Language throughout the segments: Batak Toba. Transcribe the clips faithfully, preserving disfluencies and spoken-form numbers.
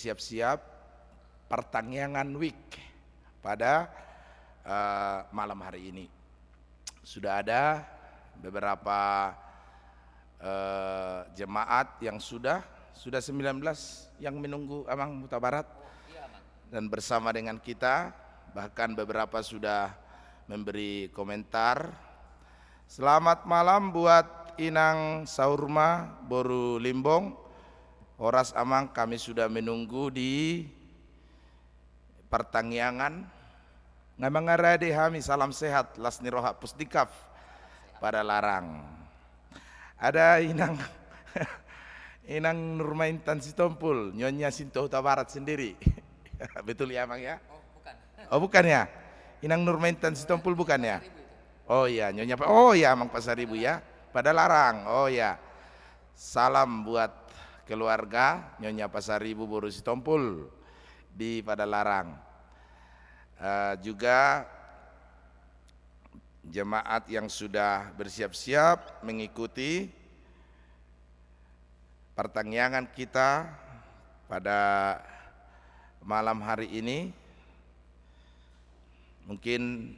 siap-siap partangiangan week pada, eh, malam hari ini. Sudah ada beberapa, eh, jemaat yang sudah, sudah sembilan belas yang menunggu, Amang Hutabarat. Dan bersama dengan kita, bahkan beberapa sudah memberi komentar. Selamat malam buat Inang Saurma, boru Limbong. Horas, Amang, kami sudah menunggu di partangiangan. Nga mangarade hami, salam sehat, las ni roha, Pusdikap Padalarang. Ada Inang, Inang Nurmaintan Sitompul, Nyonya Sintua Hutabarat sendiri. Betul ya, Amang, ya? Oh, bukan. Oh, bukan ya? Inang Nurmaintan Sitompul bukan ya? Oh iya, Nyonya Pa-, oh iya, Amang Pasaribu ya. Padalarang. Oh iya. Salam buat keluarga Nyonya Pasaribu, boru Sitompul di Padalarang. Eh, juga jemaat yang sudah bersiap-siap mengikuti partangiangan kita pada malam hari ini. Mungkin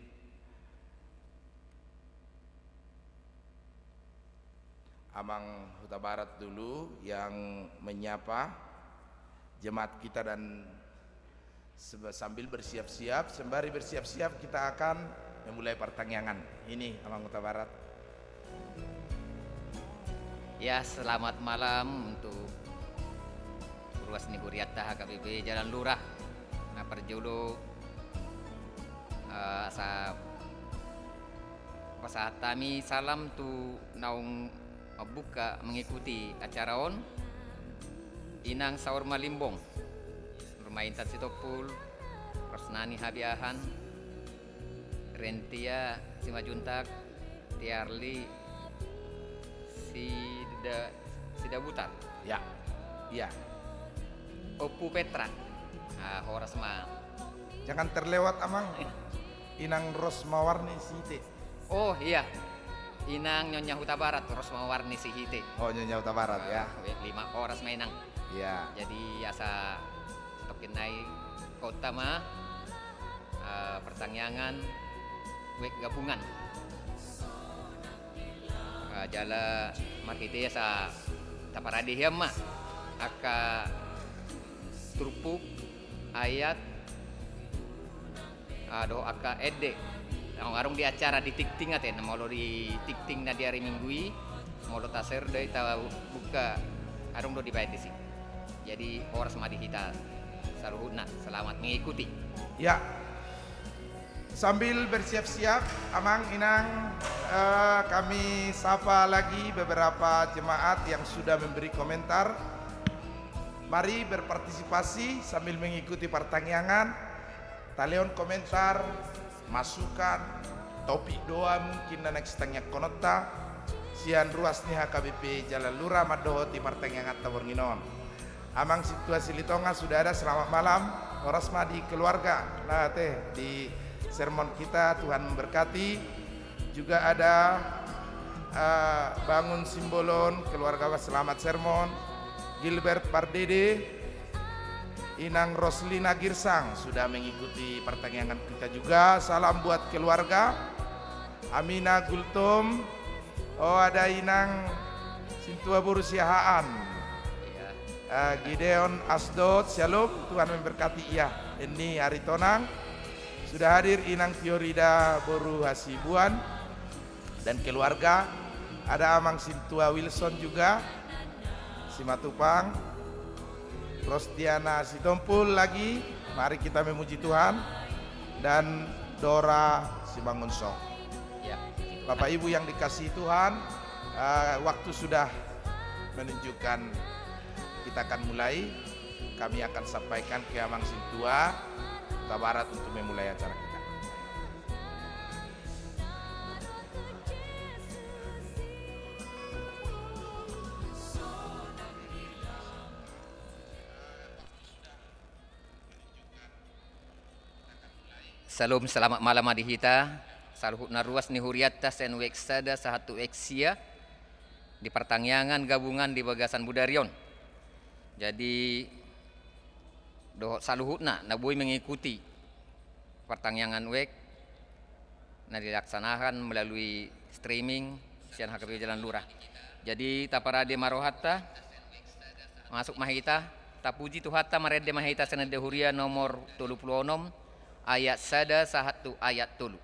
Amang Hutabarat dulu yang menyapa jemaat kita dan seba-, sambil bersiap-siap, sembari bersiap-siap kita akan memulai partangiangan. Ini, Amang Hutabarat. Ya, selamat malam untuk ruas ni hurianta H K B P Jalalura. Na parjolo, eh, asa pasahat hami salam tu naung mambuka mengikuti acara on, Inang Saurma Limbong, Nurmaintan Sitompul, Rosnani Habiahan, Rentia Simanjuntak, Tiarli Sida-, Sidabutar. Ya. Iya. Ompu Petra. Ah, horas ma. Jangan terlewat, Amang. Inang Rosmawarni Sihite. Oh, iya. Inang Nyonya Hutabarat, Rosmawarni Sihite. Oh, Nyonya Hutabarat, ya. Ah, lima, horas ma, Inang. Iya. Jadi, asa satokin nai kota ma, eh, partangiangan week gabungan. Eh, jala marhite i asa taparade hian ma angka turpuk, ayat, ah, dohot angka ende. Naung adong di acara di tingting ate, na molo di tingting na di ari Minggu i, molo ta-share do i, tabuka, adong do dibaen disi. Jadi, horas ma di hita saluhutna, selamat mengikuti. Ya. Sambil bersiap-siap, Amang, Inang, eh, kami sapa lagi beberapa jemaat yang sudah memberi komentar. Mari berpartisipasi sambil mengikuti partangiangan. Talehon komentar, masukan, topik doa mungkin na naeng sitangiangkononta sian ruas ni H K B P Jalalura mandohoti partangianganta borngin on. Amang Sintua Silitonga sudah ada, selamat malam. Horas ma di keluarga, lah, teh, di sermon kita, Tuhan memberkati. Juga ada, eh, Bangun Simbolon, keluarga, selamat sermon. Gilbert Pardede, Inang Roslina Girsang sudah mengikuti partangiangan kita juga. Salam buat keluarga. Amina Gultom. Oh, ada Inang Sintua boru Siahaan. Iya. Eh, Gideon Asdod, syalom, Tuhan memberkati, iya. Ini Aritonang. Sudah hadir Inang Fiorida boru Hasibuan dan keluarga. Ada Amang Sintua Wilson juga, Simatupang. Rosdiana Sitompul lagi, mari kita memuji Tuhan. Dan Dora Simangunsong. Ya, puji Tuhan. Bapak Ibu yang dikasihi Tuhan, eh, waktu sudah menunjukkan kita akan mulai. Kami akan sampaikan ke Amang Sintua Hutabarat untuk memulai acara kita. Syalom, selamat malam ma di hita saluhutna, ruas ni hurianta sian week sada sahat tu week sia di partangiangan gabungan di bagasan bodari on. Jadi, dohot saluhutna na boi mengikuti partangiangan wijk na dilaksanakan melalui streaming sian H K P Jalan Lurah. Jadi, taparade ma rohanta, masuk ma hita, tapuji Tuhanta, marende ma hita sian Ende Huria nomor tolu pulu onom, ayat sada sahat tu ayat tolu.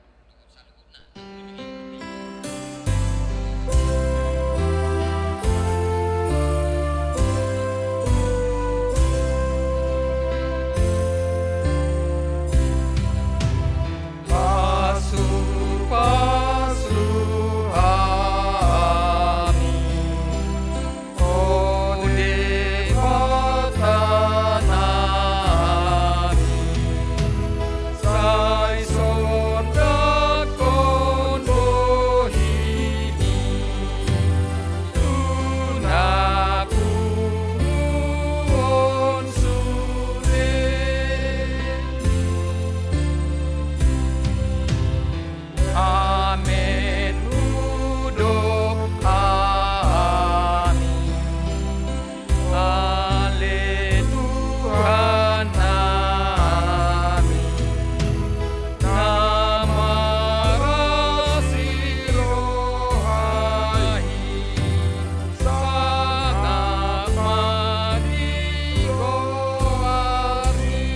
Pasu-pasu hami, o Debata nami, sai sondanghon bohimi tu na punguhon sude. Amen, hudok hami. Ale Tuhan nami, na marasi roha i, sangap ma di goarmi.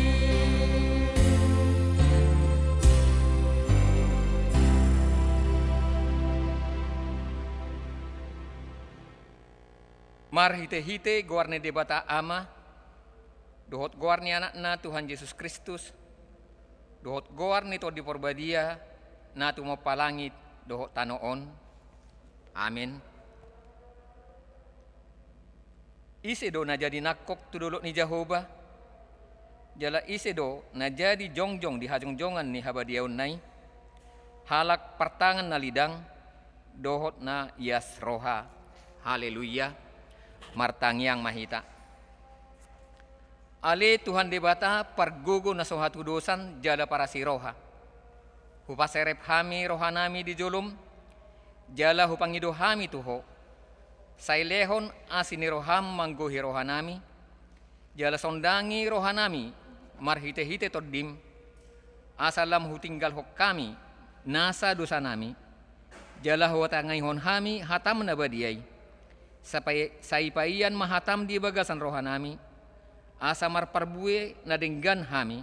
Marhite-hite goar ni Debata Ama, dohot goar ni Anakna Tuhan Jesus Kristus, dohot goar ni Tondi Porbadia, na tumompa langit dohot tano on. Amen. Ise do na jadi nangkok tu dolok ni Jahowa? Jala ise do na jadi jongjong di hajongjongan ni habadiaonna i? Halak partangan na lidang, dohot na ias roha. Haleluya. Martangiang ma hita. Ale Tuhan Debata, pargogo na so hatudosan jala parasi roha, hupaserep hami rohanami di jolom, jala hupangido hami tu Ho. Sai lehon asi ni roham manggohi rohanami, jala sondangi rohanami marhite-hite Tondim, asa lam hutinggalhon hami nasa dosanami, jala huhatangaihon hami hatam na badia i. Sapai-, sai paian ma hatam di bagasan rohanami, asa marparbue na denggan hami.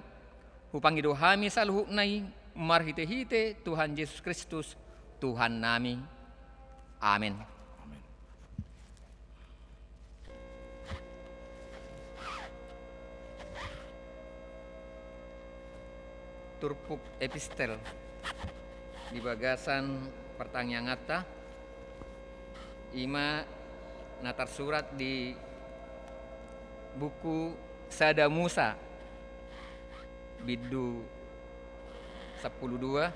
Hupangido hami saluhutna i marhite-hite Tuhan Jesus Kristus, Tuhannami. Amen. Amen. Turpuk epistel di bagasan partangianganta, i ma na tarsurat di buku Sada Musa, bindu sampulu dua,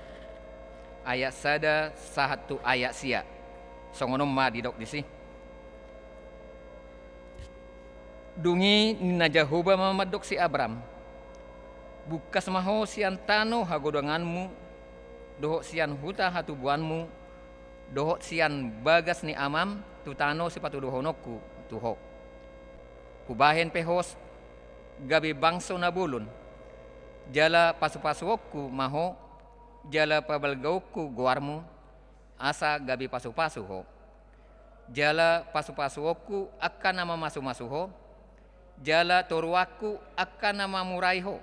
ayat sada sahat tu ayat sia. Songon on ma didok disi. Dung i ninna Jahowa ma mandok si Abram: Bungkas ma ho sian tano hagodangmu, dohot sian huta hatubuanmu, dohot sian bagas ni amam tu tano sipatuduhononku tu ho. Hubahen pe ho gabe bangso na bolon, jala pasupasuonku ma ho, jala pabalgaonku goarmu, asa gabe pasupasu ho. Jala pasupasuonku angka na mamasumasu ho, jala toruanku angka na mamurai ho,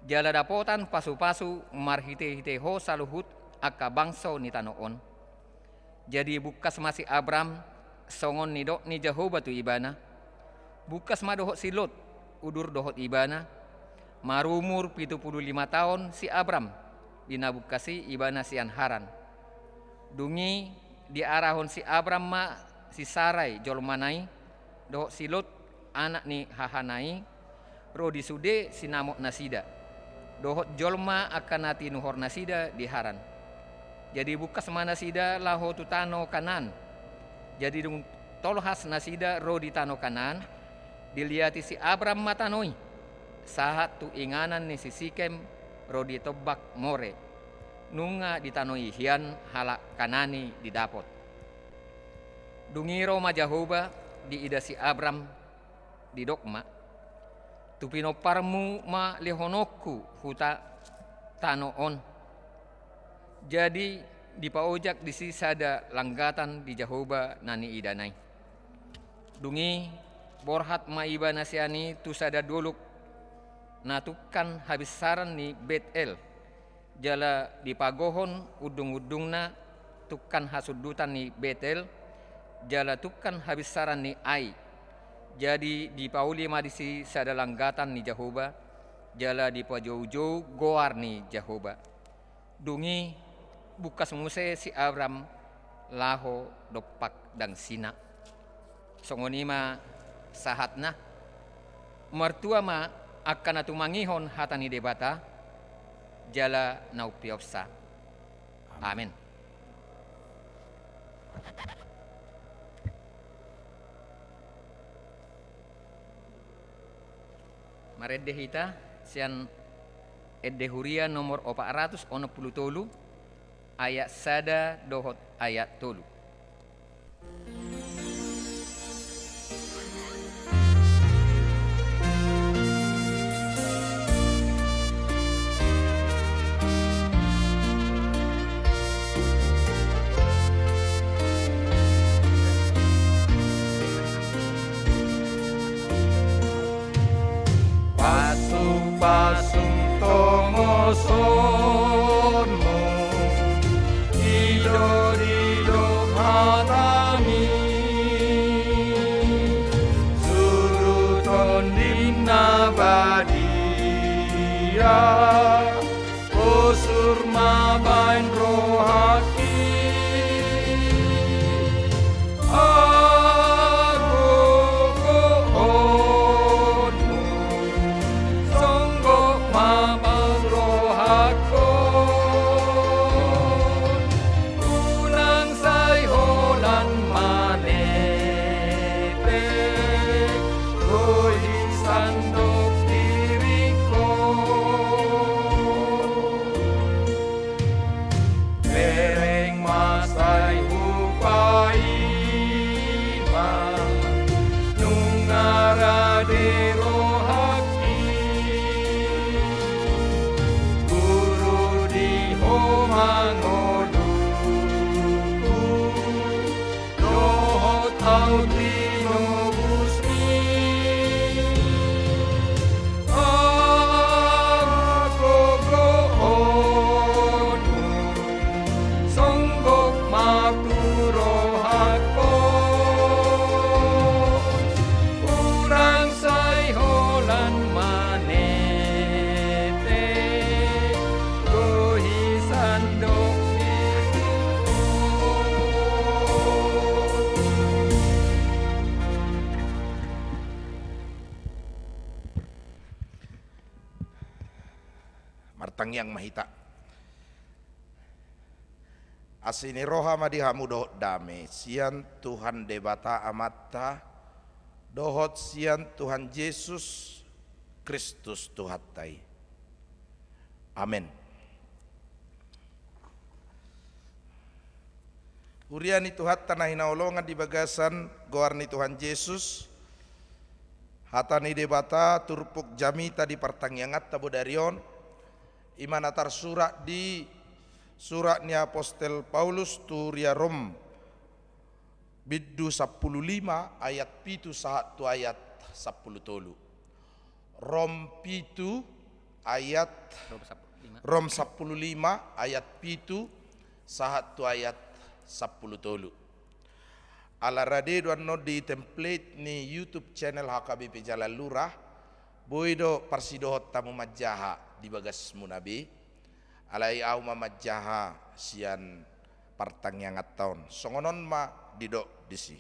jala dapotan pasupasu marhitehite ho saluhut angka bangso ni tano on. Jadi bungkas ma si Abram, songon nidok ni Jahowa tu ibana. Bungkas ma dohot si Lot, udur dohot ibana. Marumur pitu pulu lima taon si Abram di na bungkas i ibana sian Haran. Dung i diarahon si Abram ma si Sarai jolmana i, dohot si Lot, anak ni hahana i, ro di sude sinamotnasida, dohot jolma angka na tinuhornasida di Haran. Jadi bungkas ma nasida laho tu tano Kanaan. Jadi dung tolhas nasida ro di tano Kanaan, diliati si Abram ma tano i, sahat tu inganan ni si Sikem ro di tombak More, nunga di tano i hian halak Kanaan i didapot. Dung i ro ma Jahowa, diida si Abram, didok ma: Tu pinomparmu ma lehononku huta tano on. Jadi dipaojak disi sada langgatan ni Jahowa na niidana i. Dung i borhat ma ibana sian i tu sada dolok na tungkan habinsaran ni Betel, jala dipagohon undungundungna tungkan hasundutan ni Betel, jala tungkan habinsaran ni Ai. Jadi dipauli ma disi sada langgatan ni Jahowa, jala dipajoujou goar ni Jahowa. Dung i bungkas muse si Abram laho dompak dangsina. Songon i ma sahatna. Martua ma angka na tumangihon hata ni Debata, jala na umpeopsa. Amen. Marende hita sian Ende Huria nomor opat ratus onom pulu tolu, ayat sada dohot ayat tolu. Pasupasum tongosonmu, didok-didok hatami, suru Tondim na badia, bosur ma baen rohangki. Agogoonmu, songgop ma baen rohangkon, unang sai holan manepek, gohi sandok diringkon. Bereng ma sai hupaima, nunga rade rohangki, guru di ho ma ngolungku, dohot ahu tinobusmi. Agogoonmu, songgop ma tu rohangkon, unang sai holan manepek, gohi sandok diringkon. Martangiang ma hita. Asi ni roha ma di hamu dohot dame sian Tuhan Debata Amanta dohot sian Tuhan Jesus Kristus Tuhanta i. Amen. Huria ni Tuhanta na hinaholongan di bagasan goar ni Tuhan Jesus, hata ni Debata turpuk jamita di partangianganta bodari on, i ma na tarsurat di surat ni apostel Paulus tu huria Rom, bindu sampulu lima ayat pitu sahat tu ayat sampulu tolu. Rom pitu ayat, Rom sampulu lima. Rom sampulu lima ayat pitu sahat tu ayat sampulu tolu. Ala rade do annon di template ni YouTube channel H K B P Jalan Lurah, boi do parsidohononmu manjaha di bagasmuna be. Alai ahu ma manjaha sian partangianganta on. Songon on ma didok disi.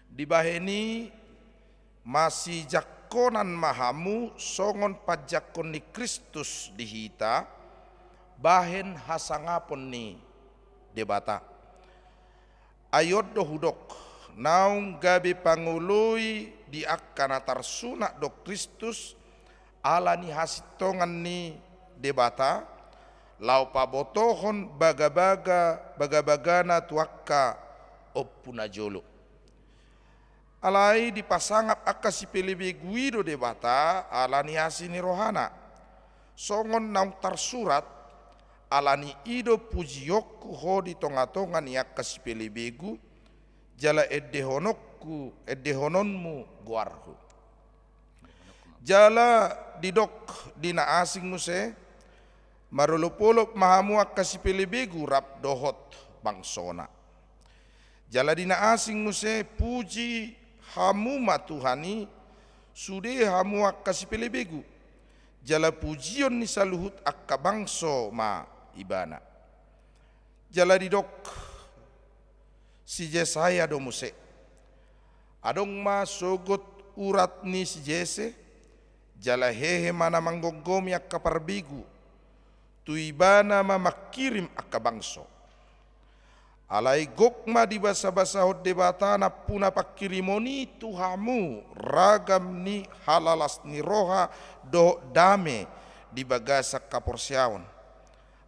Dibahen i masijangkonan ma hamu songon panjangkon ni Kristus di hita, bahen hasangapon ni Debata. Ai on do hudok, naung gabe pangoloi di angka na tarsunat do Kristus, ala ni hasintongan ni Debata, laho pabotohon bagabaga, bagabagana tu angka ompu na jolo. Alai dipasangap angka sipelebegu i do Debata ala ni asi ni rohana. Songon naung tarsurat, ala ni i do pujionku ho di tongatonga ni angka sipelebegu, jala endehononku, endehononmu goarhu. Jala didok di na asing muse, marolopolop ma hamu angka sipelebegu rap dohot bangsona. Jala di na asing muse, puji hamu ma Tuhan i, sude hamu angka sipelebegu. Jala pujion ni saluhut angka bangso ma Ibana. Jala didok si Jesaya do muse, adong ma sogot urat ni si Jese, jala hehe ma na manggomgomi angka parbegu, tu Ibana ma mangkirim angka bangso. Alai gok ma dibasabasahon Debata nampuna pangkirimon i tu hamu ragam ni halalas ni roha dohot dame di bagasan haporseaon.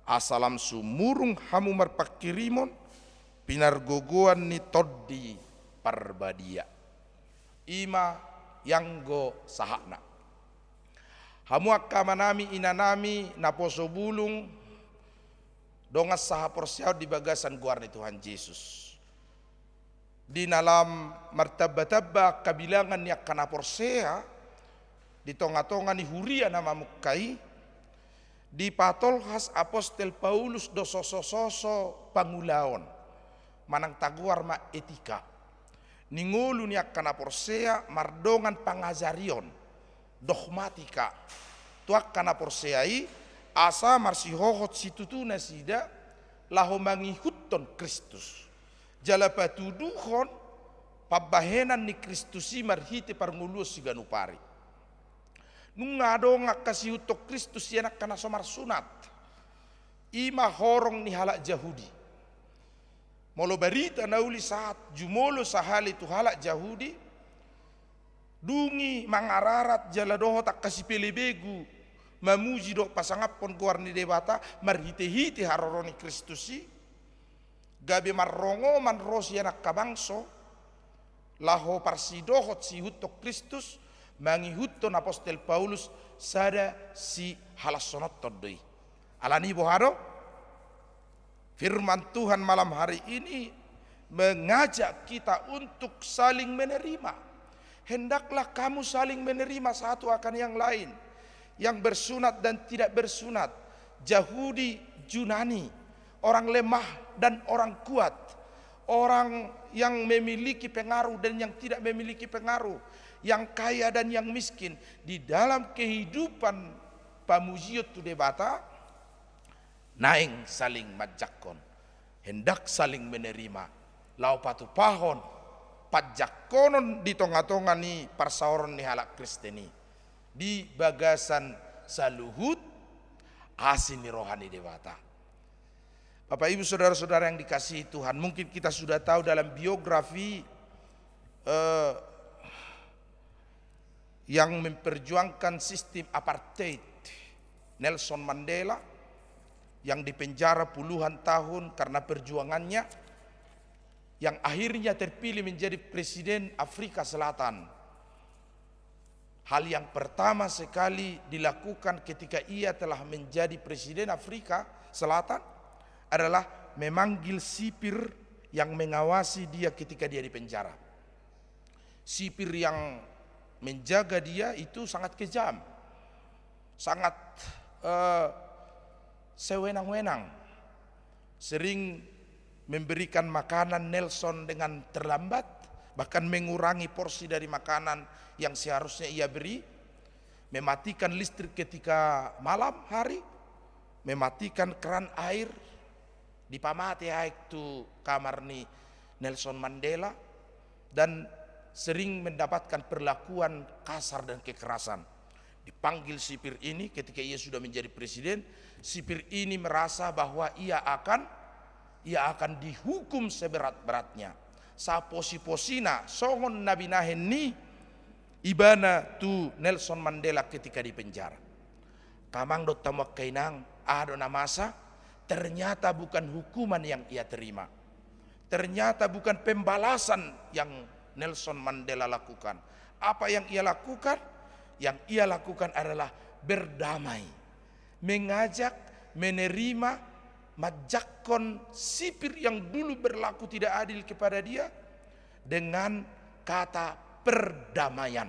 Asa lam sumurung hamu marpangkirimon, pinargogoan ni Tondi Parbadia. I ma ianggo sahatna. Hamu angka amanami, inanami, naposo bulung, dongan sahaporseaon di bagasan goar ni Tuhan Jesus. Di na lam martambatamba angka bilangan ni angka na porsea di tongatonga ni huria na mamungka i, dipatolhas apostel Paulus do sosososo pangulaon, manang tagoar ma etika, ni ngolu ni angka na porsea mardongan pangajarion, dogmatika, tu angka na porsea i, asa marsihohot situtu nasida laho mangihuthon Kristus, jala patuduhon pambahenan ni Kristus i marhite parngoluon siganup ari. Nunga adong angka siihuthon Kristus sian angka na so marsunat. I ma horong ni halak Jahudi. Molo barita na uli sahat jumolo sahali tu halak Jahudi, dung i mangararat jala dohot angka sipelebegu mamuji dohot pasangaphon goar ni Debata marhitehite haroro ni Kristus i, gabe marrongoman ro sian angka bangso, laho parsidohot siihuthon Kristus, mangihuthon apostel Paulus sada sihalashononhon do i. Ala ni boha do? Firman Tuhan malam hari ini mengajak kita untuk saling menerima. Hendaklah kamu saling menerima satu akan yang lain, yang bersunat dan tidak bersunat, Jahudi, Junani, orang lemah dan orang kuat, orang yang memiliki pengaruh dan yang tidak memiliki pengaruh, yang kaya dan yang miskin, di dalam kehidupan pamujion tu Debata, naeng saling manjangkon. Hendak saling menerima, laho patupahon panjangkonon di tongatonga ni parsaoran ni halak Kristen i, di bagasan saluhut asi ni roha ni Debata. Bapak, Ibu, saudara-saudara yang dikasihi Tuhan, mungkin kita sudah tahu dalam biografi, eh, yang memperjuangkan sistem apartheid, Nelson Mandela, yang dipenjara puluhan tahun karena perjuangannya, yang akhirnya terpilih menjadi presiden Afrika Selatan. Hal yang pertama sekali dilakukan ketika ia telah menjadi presiden Afrika Selatan adalah memanggil sipir yang mengawasi dia ketika dia di penjara. Sipir yang menjaga dia itu sangat kejam, sangat, eh, sewenang-wenang, sering memberikan makanan Nelson dengan terlambat, bahkan mengurangi porsi dari makanan yang seharusnya ia beri, mematikan listrik ketika malam hari, mematikan keran air, dipamate aek tu kamar ni Nelson Mandela, dan sering mendapatkan perlakuan kasar dan kekerasan. Dipanggil sipir ini ketika ia sudah menjadi presiden, sipir ini merasa bahwa ia akan, ia akan dihukum seberat-beratnya. Saposiposina songon na binahen ni ibana tu Nelson Mandela ketika di penjara. Angka amang dohot hamu angka inang, aha do na masa? Ternyata bukan hukuman yang ia terima. Ternyata bukan pembalasan yang Nelson Mandela lakukan. Apa yang ia lakukan? Yang ia lakukan adalah berdamai, mengajak, menerima, manjakkon sipir yang dulu berlaku tidak adil kepada dia dengan kata perdamaian,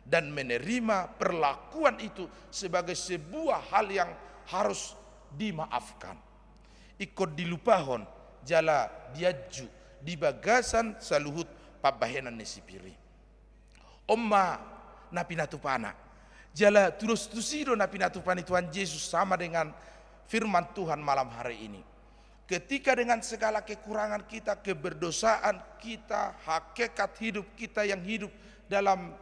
dan menerima perlakuan itu sebagai sebuah hal yang harus dimaafkan. Ingkon dilupahon jala dianju di bagasan saluhut pambahenan ni sipir i. On ma na pinatupana. Jala tudos tusi do na pinatupa ni Tuhan Jesus sama dengan firman Tuhan malam hari ini. Ketika dengan segala kekurangan kita, keberdosaan kita, hakikat hidup kita yang hidup dalam,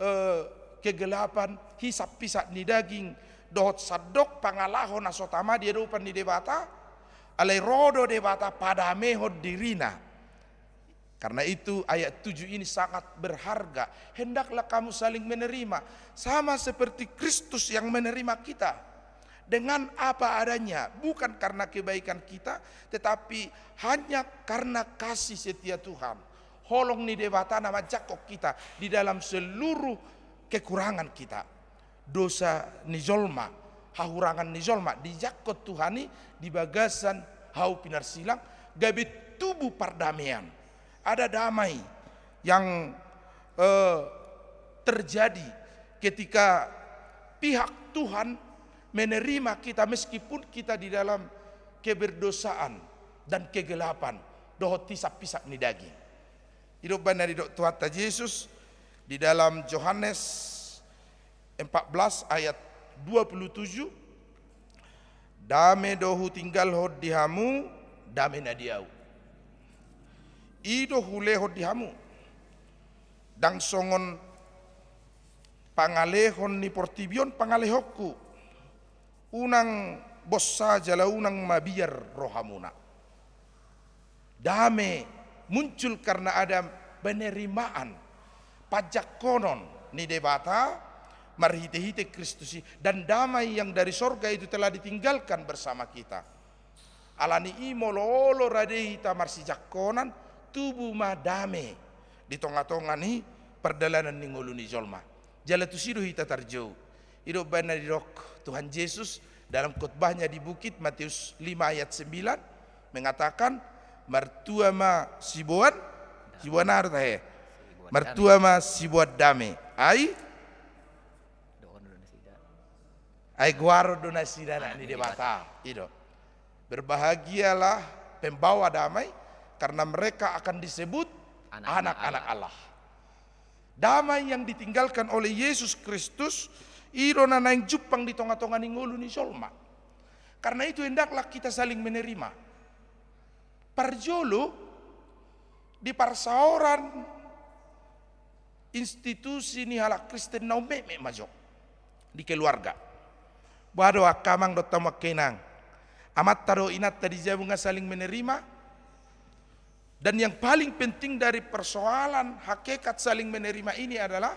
eh, kegelapan, hisap-pisap ni daging, dohot sandok pangalaho na so tama di adopan ni Debata, alai ro do Debata padamehon dirina. Karena itu, ayat tujuh ini sangat berharga. Hendaklah kamu saling menerima, sama seperti Kristus yang menerima kita dengan apa adanya, bukan karena kebaikan kita, tetapi hanya karena kasih setia Tuhan. Holong ni Debata na manjangkon hita di dalam seluruh kekurangan kita. Dosa ni jolma, hahurangan ni jolma, dijangkon Tuhan i di bagasan hau pinarsilang, gabe tubu pardamean. Ada damai yang, eh, terjadi ketika pihak Tuhan menerima kita meskipun kita di dalam keberdosaan dan kegelapan, dohot hisap-pisap ni daging. I do umbahen na didok Tuhanta Jesus di dalam Johannes empat belas ayat dua puluh tujuh, "Dame do hutinggalhon di hamu, dame na di ahu. I do hulehon di hamu. Ndang songon pangalehon ni portibi on pangalehonku. Unang bossa jala unang mabiar rohamuna." Dame muncul karena ada penerimaan, panjangkonon ni Debata marhite-hite Kristus i, dan damai yang dari sorga itu telah ditinggalkan bersama kita. Alani i molo olo rade hita marsijangkonan, tubu ma dame di tonga-tonga ni pardalanan ni ngolu ni jolma. Jala tusi do hita tarjou. I do umbahen na didok Tuhan Jesus dalam khotbahnya di bukit, Matius lima ayat sembilan, mengatakan, "Martua ma siboan, siboan aha do tahe? Martua ma siboan dame. Ai ai goaron do nasida anak ni Debata." I do. "Berbahagialah pembawa damai, karena mereka akan disebut anak-anak Allah." Damai yang ditinggalkan oleh Yesus Kristus, i do na naeng jumpang di tonga-tonga ni ngolu ni jolma. Karena itu, hendaklah kita saling menerima. Parjolo, di parsaoran institusi ni halak Kristen na ummetmet ma jo di keluarga. Boha do angka amang dohot hamu angka inang, amanta dohot inanta di jabu nga saling menerima. Dan yang paling penting dari persoalan hakikat saling menerima ini adalah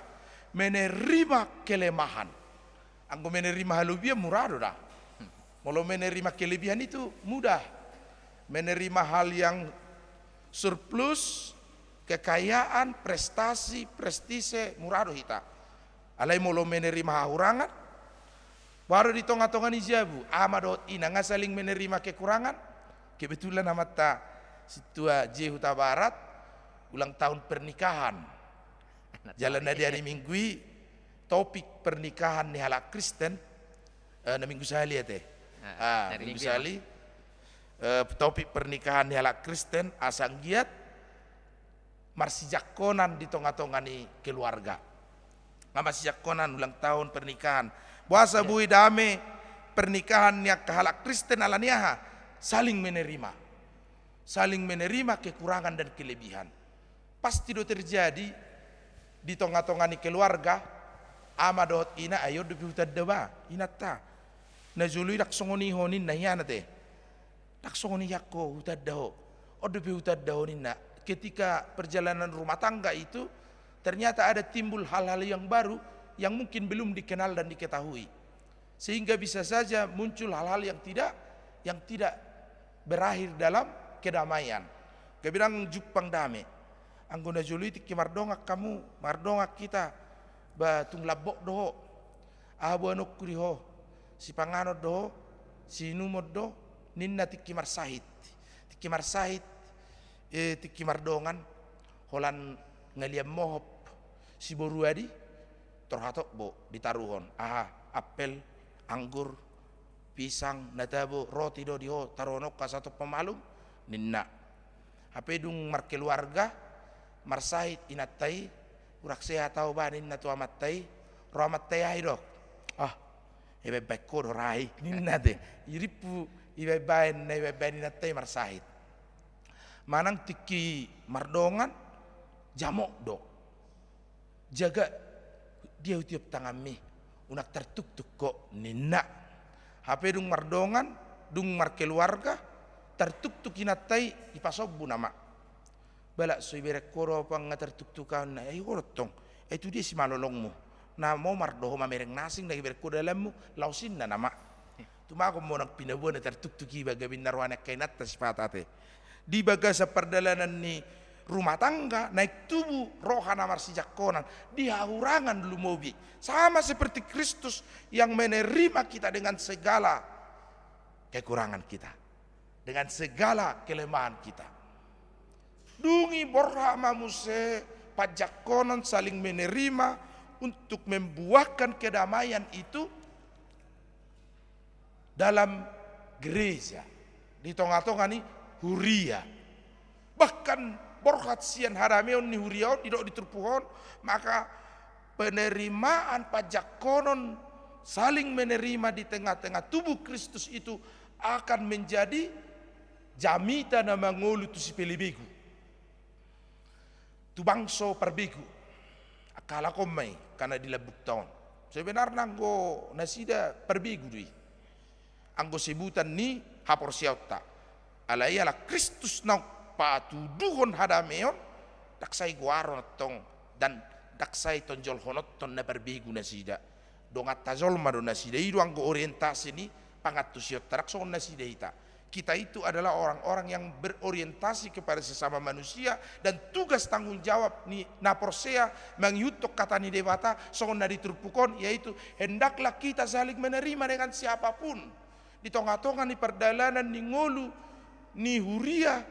menerima kelemahan. Anggo menerima halobian mura do da. Molo menerima kelebihan itu mudah. Menerima hal yang surplus, kekayaan, prestasi, prestise, mura do hita. Alai molo menerima hahurangan, boha do di tonga-tonga ni jabu, ama dohot ina nga saling menerima kekurangan. Kebetulan amanta Sintua J Huta Barat ulang tahun pernikahan. Jala na di ari Minggu i topik pernikahan ni halak Kristen, eh, na Minggu sahali ate. Ah, Minggu sahali, eh, topik pernikahan ni halak Kristen, asa anggiat marsijangkonan di tonga-tonga ni keluarga. Nga marsijangkonan ulang tahun pernikahan. Boasa boi dame pernikahan ni angka halak Kristen? Alani aha? Saling menerima. Saling menerima kekurangan dan kelebihan. Pasti do terjadi di tonga-tonga ni keluarga, ama dohot ina, ai on dope hutanda ba, inanta. Na jolo i ndang songon i ho ninna, hian ate. Ndang songon i ho hutanda ho. On dope hutanda ho ninna. Ketika perjalanan rumah tangga itu, ternyata ada timbul hal-hal yang baru yang mungkin belum dikenal dan diketahui. Sehingga bisa saja muncul hal-hal yang tidak, yang tidak berakhir dalam kedamaian. Gabe ndang jumpang dame. Anggo na jolo i tingki mardongan hamu, mardongan hita, ba tung lambok do ho. Aha boanonku di ho? Sipanganon do ho, siinumon do, ninna tingki marsahit. Tingki marsahit, eh, tingki mardongan, holan ngalian mohop siboru adi, tor hatop bo ditaruhon. Aha, apel, anggur, pisang, na tabo, roti do di ho, taruhononku asa tong pamalum, ninna. Hape dung markeluarga, marsahit inanta i, hurang sehat ahu ba ninna tu amanta i, ro amanta i, aha i do? Ah, ibaen-baen ho do ra i, ninna te. Irimpu ibaen-baen, na ibaen-baen inanta i marsahit. Manang tingki mardongan, jamot do. Jaga dia hutiop tanganmi, unang tartuktuk ho, ninna. Hape dung mardongan, dung markeluarga, tartuktuk inanta i, dipasombu nama. Balak so ibereng ho do, apa nga tartuktuk ahu, ninna, ai ho do tong. Ai tu dia simalolongmu? Na mo mardohot mamereng na asing, na ibereng ho dalanmu, laos ninna nama. Tumagon ma unang pinaboa na tartuktuk iba, gabe ninna roha ni angka inanta sipata te. Di bagasan pardalanan ni rumah tangga, naeng tubu roha na marsijangkonan, di hahurangan lumobi. Sama seperti Kristus yang menerima kita dengan segala kekurangan kita, dengan segala kelemahan kita. Dung i borhat ma muse panjangkonon saling menerima untuk membuahkan kedamaian itu dalam gereja, di tonga-tonga ni huria. Bahkan borhat sian hadameon ni huria on, didok di turpuk on, maka penerimaan panjangkonon saling menerima di tengah-tengah tubuh Kristus itu akan menjadi jamita na mangolu tu sipelebegu. Tu bangso parbegu. Angka halak on ma i, angka na di lambungta on. Sebenarna anggo nasida parbegu do i. Anggo sebutan ni haporseaonta. Alai ala Kristus naung patuduhon hadameon, ndang sai goaron antong, dan ndang sai tonjolhononton na parbegu nasida. Donganta jolma do nasida, i do anggo orientasi ni pangantusionta, ndang songon nasida hita. Kita itu adalah orang-orang yang berorientasi kepada sesama manusia, dan tugas tanggung jawab ni na porsea mangihuthon hata ni Debata songon na di turpuk on, yaitu hendaklah kita saling menerima dengan siapapun. Di tonga-tonga ni pardalanan ni ngolu ni huria,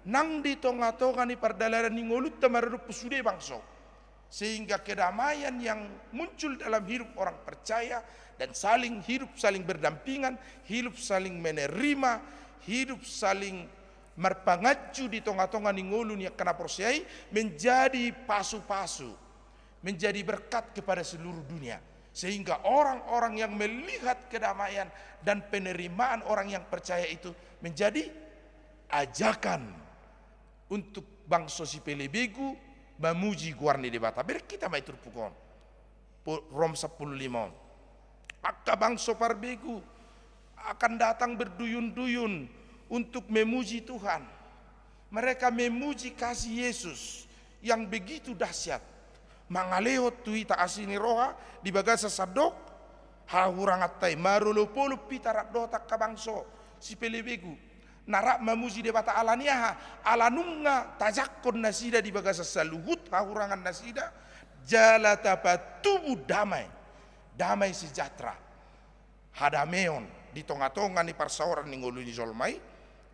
nang di tonga-tonga ni pardalanan ni ngolunta maradophon sude bangso. Sehingga kedamaian yang muncul dalam hidup orang percaya dan saling hidup, saling berdampingan, hidup saling menerima, hidup saling marpanganju di tonga-tonga ni ngolu ni angka na porsea i menjadi pasu-pasu, menjadi berkat kepada seluruh dunia. Sehingga orang-orang yang melihat kedamaian dan penerimaan orang yang percaya itu menjadi ajakan untuk bangso sipelebegu mamuji goar ni Debata. Bereng hita ma i turpuk on. Po-, Rom sampulu lima on. Angka bangso parbegu akan datang berduyun-duyun untuk memuji Tuhan. Mereka memuji kasih Yesus yang begitu dahsyat. Mangalehon tu hita asi ni roha di bagasan sandok hahuranganta i, marolopolop hita rap dohot angka bangso sipelebegu. Na rap mamuji Debata ala ni aha? Ala nunga tajangkon nasida di bagasan saluhut hahurangan nasida, jala tapatubu damai, damai sejahtera, hadameon di tonga-tonga ni parsaoran ni ngolu ni jolma i.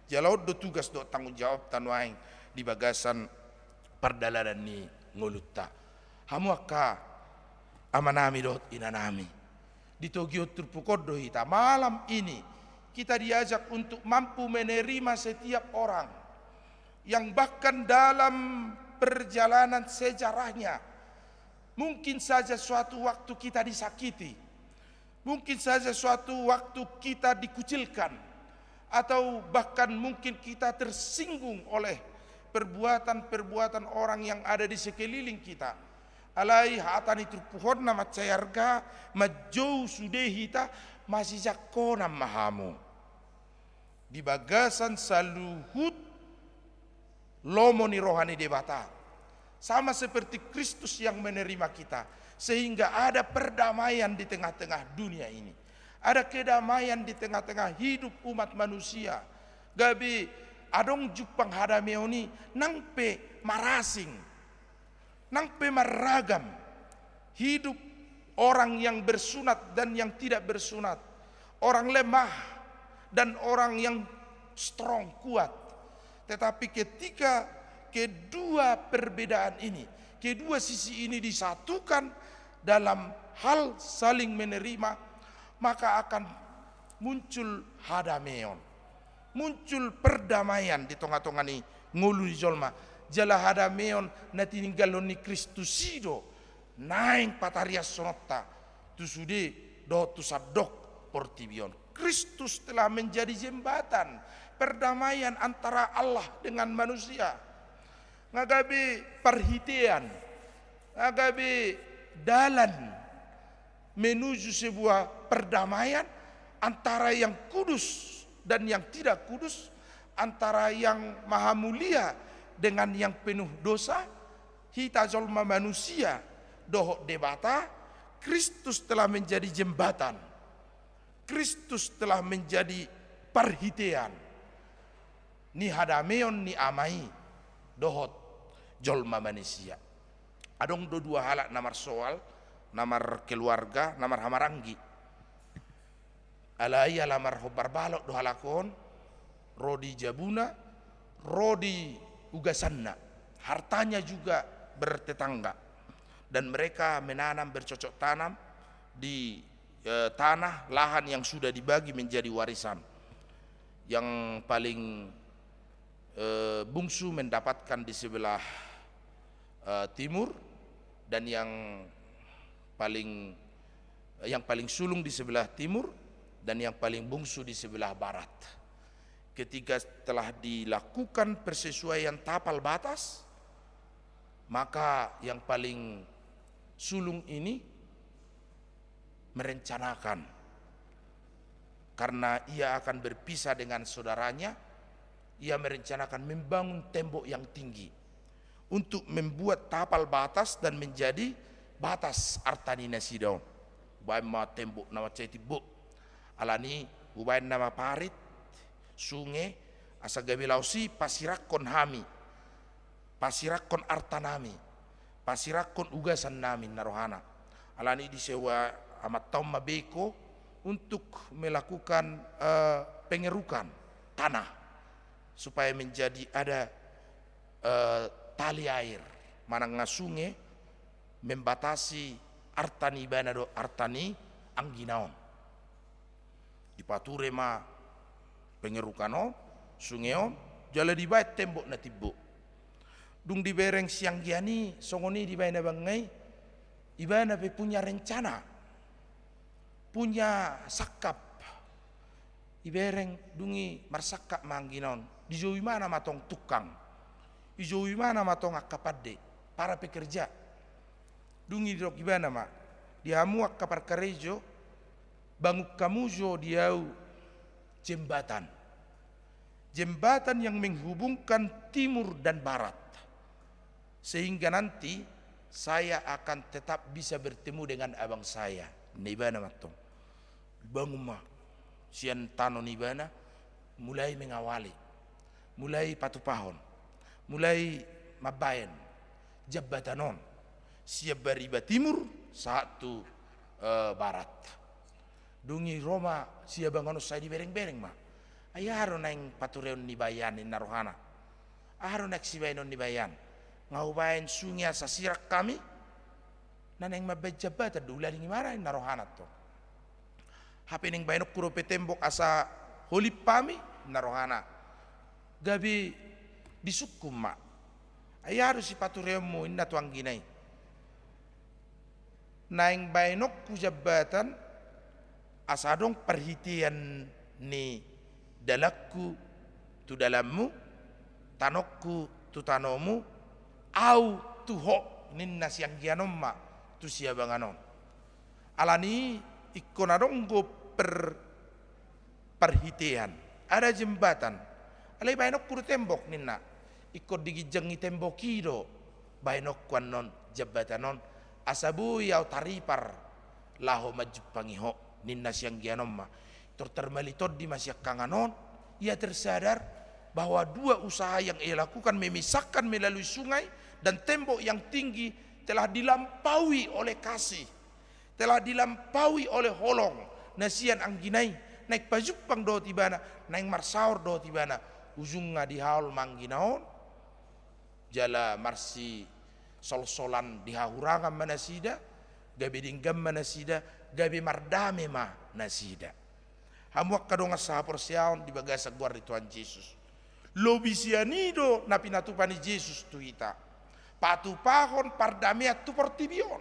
Jala on do tugas dohot tanggung jawabta nuaeng di bagasan pardalanan ni ngolunta. Hamu angka amanami dohot inanami, ditogihon turpuk on do hita. Malam ini kita diajak untuk mampu menerima setiap orang yang bahkan dalam perjalanan sejarahnya mungkin saja suatu waktu kita disakiti, mungkin saja suatu waktu kita dikucilkan, atau bahkan mungkin kita tersinggung oleh perbuatan-perbuatan orang yang ada di sekeliling kita. Alai hata ni turpuk on na mansai arga, manjou sude hita, masijangkonan ma hamu di bagasan saluhut lomo ni roha ni Debata. Sama seperti Kristus yang menerima kita, sehingga ada perdamaian di tengah-tengah dunia ini. Ada kedamaian di tengah-tengah hidup umat manusia. Gabe adong jumpang hadameon i nang pe marasing. Nang pe marragam hidup orang yang bersunat dan yang tidak bersunat, orang lemah dan orang yang strong, kuat. Tetapi ketika kedua perbedaan ini, kedua sisi ini disatukan dalam hal saling menerima, maka akan muncul hadameon, muncul perdamaian di tonga-tonga ni ngolu ni jolma. Jala hadameon na tininggalhon ni Kristus i do naeng patariashononta tu sude dohot tu sandok portibi on. Kristus telah menjadi jembatan perdamaian antara Allah dengan manusia. Nga gabe parhitean, nga gabe dalan menuju sebuah perdamaian antara yang kudus dan yang tidak kudus, antara yang maha mulia dengan yang penuh dosa. Hita jolma manusia dohot Debata, Kristus telah menjadi jembatan. Kristus telah menjadi parhitean ni hadameon ni Ama i dohot jolma manisia. Adong do dua halak na marsoal, na markeluarga, na marhamaranggi. Alai ala marhombar balok do halak on, ro di jabuna, ro di ugasanna. Hartanya juga bertetangga. Dan mereka menanam, bercocok tanam di, eh, tanah, lahan yang sudah dibagi menjadi warisan. Yang paling, eh, bungsu mendapatkan di sebelah, eh, timur, dan yang paling, yang paling sulung di sebelah timur, dan yang paling bungsu di sebelah barat. Ketika telah dilakukan persesuaian tapal batas, maka yang paling sulung ini merencanakan, karena ia akan berpisah dengan saudaranya, ia merencanakan membangun tembok yang tinggi untuk membuat tapal batas dan menjadi batas arta ni nasida on. Hubaen ma tembok na mansai timbo. Alani hubaen nama parit, sunge, asa gabe laos i pasirakkon hami, pasirakkon arta nami, pasirakkon ugasan nami, ninna rohana. Alani disewa amanta on ma beko untuk melakukan, eh, pengerukan tanah, supaya menjadi ada, eh, tali air, manang nga sunge membatasi arta ni ibana dohot arta ni anggina on. Dipature ma pengerukan on, sunge on, jala dibaen tembok na timbo. Dung dibereng si anggian i songon i dibaen abangna i, ibana pe punya rencana, punya sangkap. Ibereng, dung i marsangkap ma anggina on, dijou ibana ma tong tukang, dijou ibana ma tong angka pande, para pekerja. Dung i didok ibana ma, di hamu angka parkarejo, bangun hamu jo di au jembatan. Jembatan yang menghubungkan timur dan barat. Sehingga nanti saya akan tetap bisa bertemu dengan abang saya. Ninna ibana ma tong. Bangun ma sian tano ni ibana, mulai mengawali, mulai patupahon, mulai mambaen jambatan on sian bariba timur sahat tu, eh, barat. Dung i ro ma siabangan on, sai diberengbereng ma. Ai aha do naeng patureon niba i an, ninna rohana. Aha do naeng sibaenon niba i an? Nga hubaen sunge asa sirang hami. Na naeng mambaen jambatan do, ulaning ibana, ninna rohana tong. Hape naeng baenonku dope tembok asa holim hami, ninna rohana. Gabe disungkun ma. Ai aha do sipatureonmu, ninna tu anggina i. Naeng baenonku jambatan asa adong parhitean ni dalanku tu dalanmu, tanonku tu tanomu, au tu ho, ninna si anggian on ma tu siabangan on. Alani i ingkon adong do per-, parhitean, ada jembatan. Alai baenonku do tembok, ninna. Ingkon di ginjang ni tembok i do baenonku annon jambatan on, asa boi au taripar laho manjumpangi ho, ninna si anggian on ma. Tor tarmali tondi ma siangkangan on, ia tersadar, Bahwa dua usaha yang ia lakukan, memisahkan melalui sungai dan tembok yang tinggi, telah dilampaui oleh kasih, telah dilampaui oleh holong na sian anggina i. Naeng pajumpang dohot ibana, naeng marsaor dohot ibana. Ujungna dihaol ma anggina on, jala marsisolsolan di hahurangan ma nasida, gabe denggan ma nasida, gabe mardame ma nasida. Hamu angka dongan sahaporseaon di bagasan goar ni Tuhan Jesus. Lobi sian i do na pinatupa ni Jesus tu hita. Patupahon pardamean tu portibi on.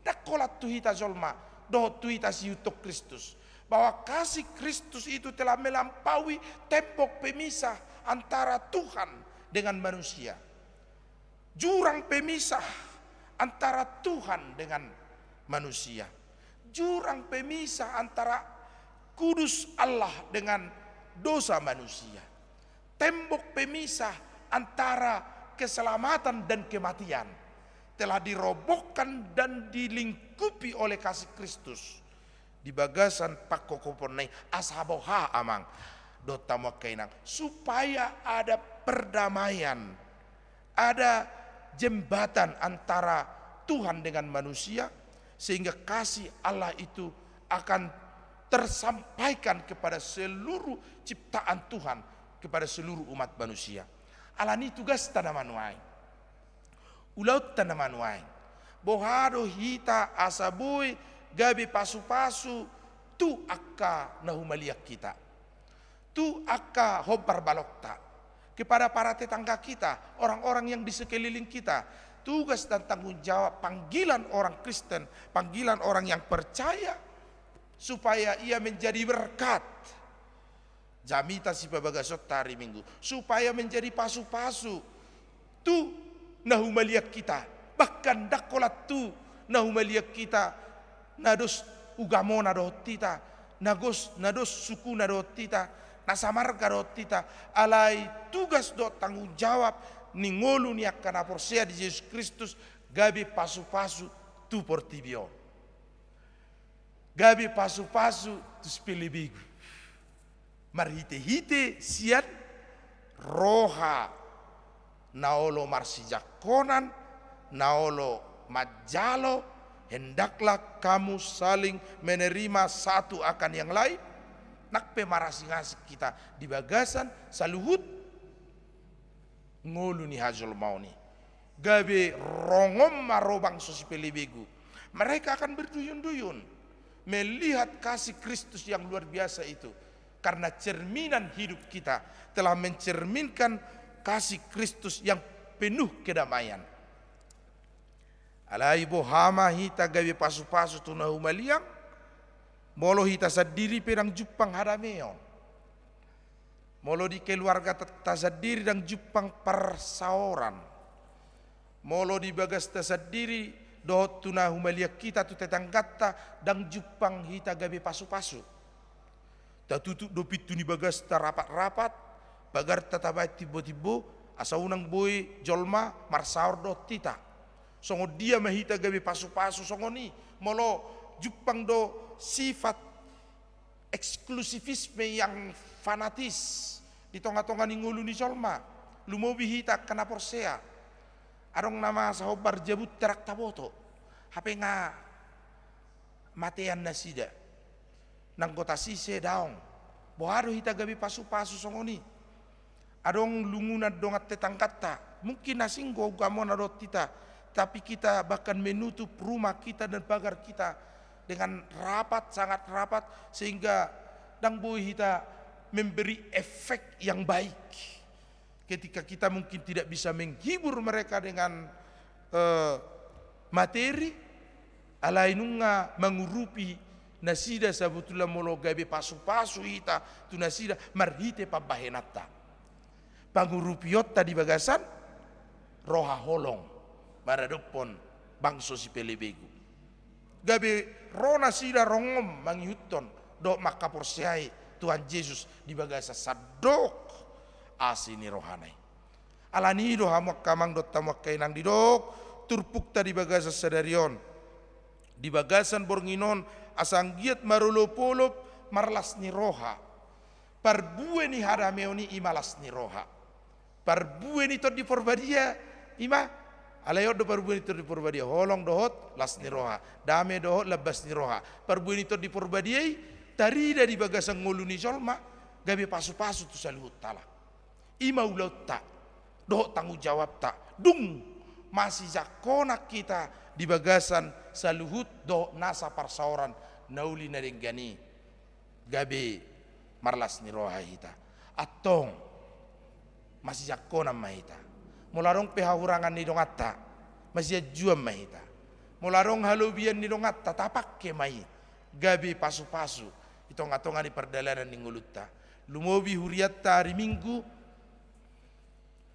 Ndang holan tu hita jolma, dohot tu hita siihuthon Kristus. Bahwa kasih Kristus itu telah melampaui tembok pemisah antara Tuhan dengan manusia. Jurang pemisah antara Tuhan dengan manusia. Jurang pemisah antara kudus Allah dengan dosa manusia. Tembok pemisah antara keselamatan dan kematian telah dirobohkan dan dilingkupi oleh kasih Kristus. Di bagasan pangkophoponna i, asa boha amang dohot hamu angka inang, supaya ada perdamaian, ada jembatan antara Tuhan dengan manusia, sehingga kasih Allah itu akan tersampaikan kepada seluruh ciptaan Tuhan, kepada seluruh umat manusia. Alani i tugasta na manuaeng, ulaonta na manuaeng, boha do hita asa boi gabe pasupasu tu angka na humaliang hita, tu angka hombar balokta, kepada para tetangga kita, orang-orang yang di sekeliling kita. Tugas dan tanggung jawab panggilan orang Kristen, panggilan orang yang percaya, supaya ia menjadi berkat. Jamita sipabagasonta ari Minggu, supaya menjadi pasupasu tu na humaliang hita, bahkan ndang holan tu na humaliang hita, na dos ugamona dohot hita, na dos, na dos sukuna dohot hita, na samarga dohot hita, alai tugas dohot tanggung jawab ni ngolu ni angka na porsea di Jesus Kristus, gabe pasupasu tu portibi on. Gabe pasupasu tu sipelebegu. Marhitehite sian roha na olo marsijangkonan, na olo manjalo, hendaklah kamu saling menerima satu akan yang lain. Nang pe marasingasing hita di bagasan saluhut ngolu ni hajolmaon i. Gabe rongon ma ro bangso sipelebegu. Mereka akan berduyun-duyun melihat kasih Kristus yang luar biasa itu. Karena cerminan hidup kita telah mencerminkan kasih Kristus yang penuh kedamaian. Alai boha ma hita gabe pasupasu tu na humaliang, molo hita sandiri pe ndang jumpang hadameon. Molo di keluargata sandiri ndang jumpang parsaoran. Molo di bagasta sandiri dohot tu na humaliang hita, tu tetangganta, ndang jumpang hita gabe pasupasu. Tatutup do pintu ni bagasta rapat-rapat, pagarta tabaen timbo-timbo, asa unang boi jolma marsaor dohot hita. Songon dia ma hita gabe pasupasu songon i, molo jumpang do sifat eksklusivisme yang fanatis di tonga-tonga ni ngolu ni jolma, lumobi hita angka na porsea. Adong na masa hombar jabunta ndang taboto, hape nga matean nasida. Nanggo tasise daong. Boha do hita gabe pasupasu songon i? Adong lungunan dongan tetangganta, mungkin asing do ugamona dohot hita, tapi kita bahkan menutup rumah kita dan pagar kita dengan rapat, sangat rapat, sehingga ndang boi hita memberi efek yang baik. Ketika kita mungkin tidak bisa menghibur mereka dengan, eh, materi, alai nunga mangurupi nasida, sabotulna molo gabe pasupasu hita tu nasida marhite pambahenanta. Pangurupionta di bagasan roha holong maradophon bangso sipelebegu. Gabe ro nasida rongon mangihuthon dohot mangkaporseai Tuhan Jesus di bagasan sandok asi ni rohana i. Alani i do hamu angka amang dohot hamu angka inang, didok turpukta di bagasan sadari on, di bagasan borngin on, asa anggiat marolop-olop marlas ni roha. Parbue ni hadameon i ima las ni roha. Parbue ni Tondi Porbadia ima, alai on do parbue ni Tondi Porbadia, holong dohot las ni roha, dame dohot lambas ni roha. Parbue ni Tondi Porbadia i tarida di bagasan ngolu ni jolma, gabe pasupasu tu saluhut halak. Ima ulaonta dohot tanggung jawabta, dung masijangkonan hita di bagasan saluhut dohot nasa parsaoran na uli na denggan i, gabe marlas ni roha hita. Antong, masijangkonan ma hita. Molo adong pe hahurangan ni donganta, masianjuan ma hita. Molo adong halobian ni donganta, tapangke ma i gabe pasupasu di tongatonga ni pardalanan ni ngolunta. Lumobi hurianta ari Minggu,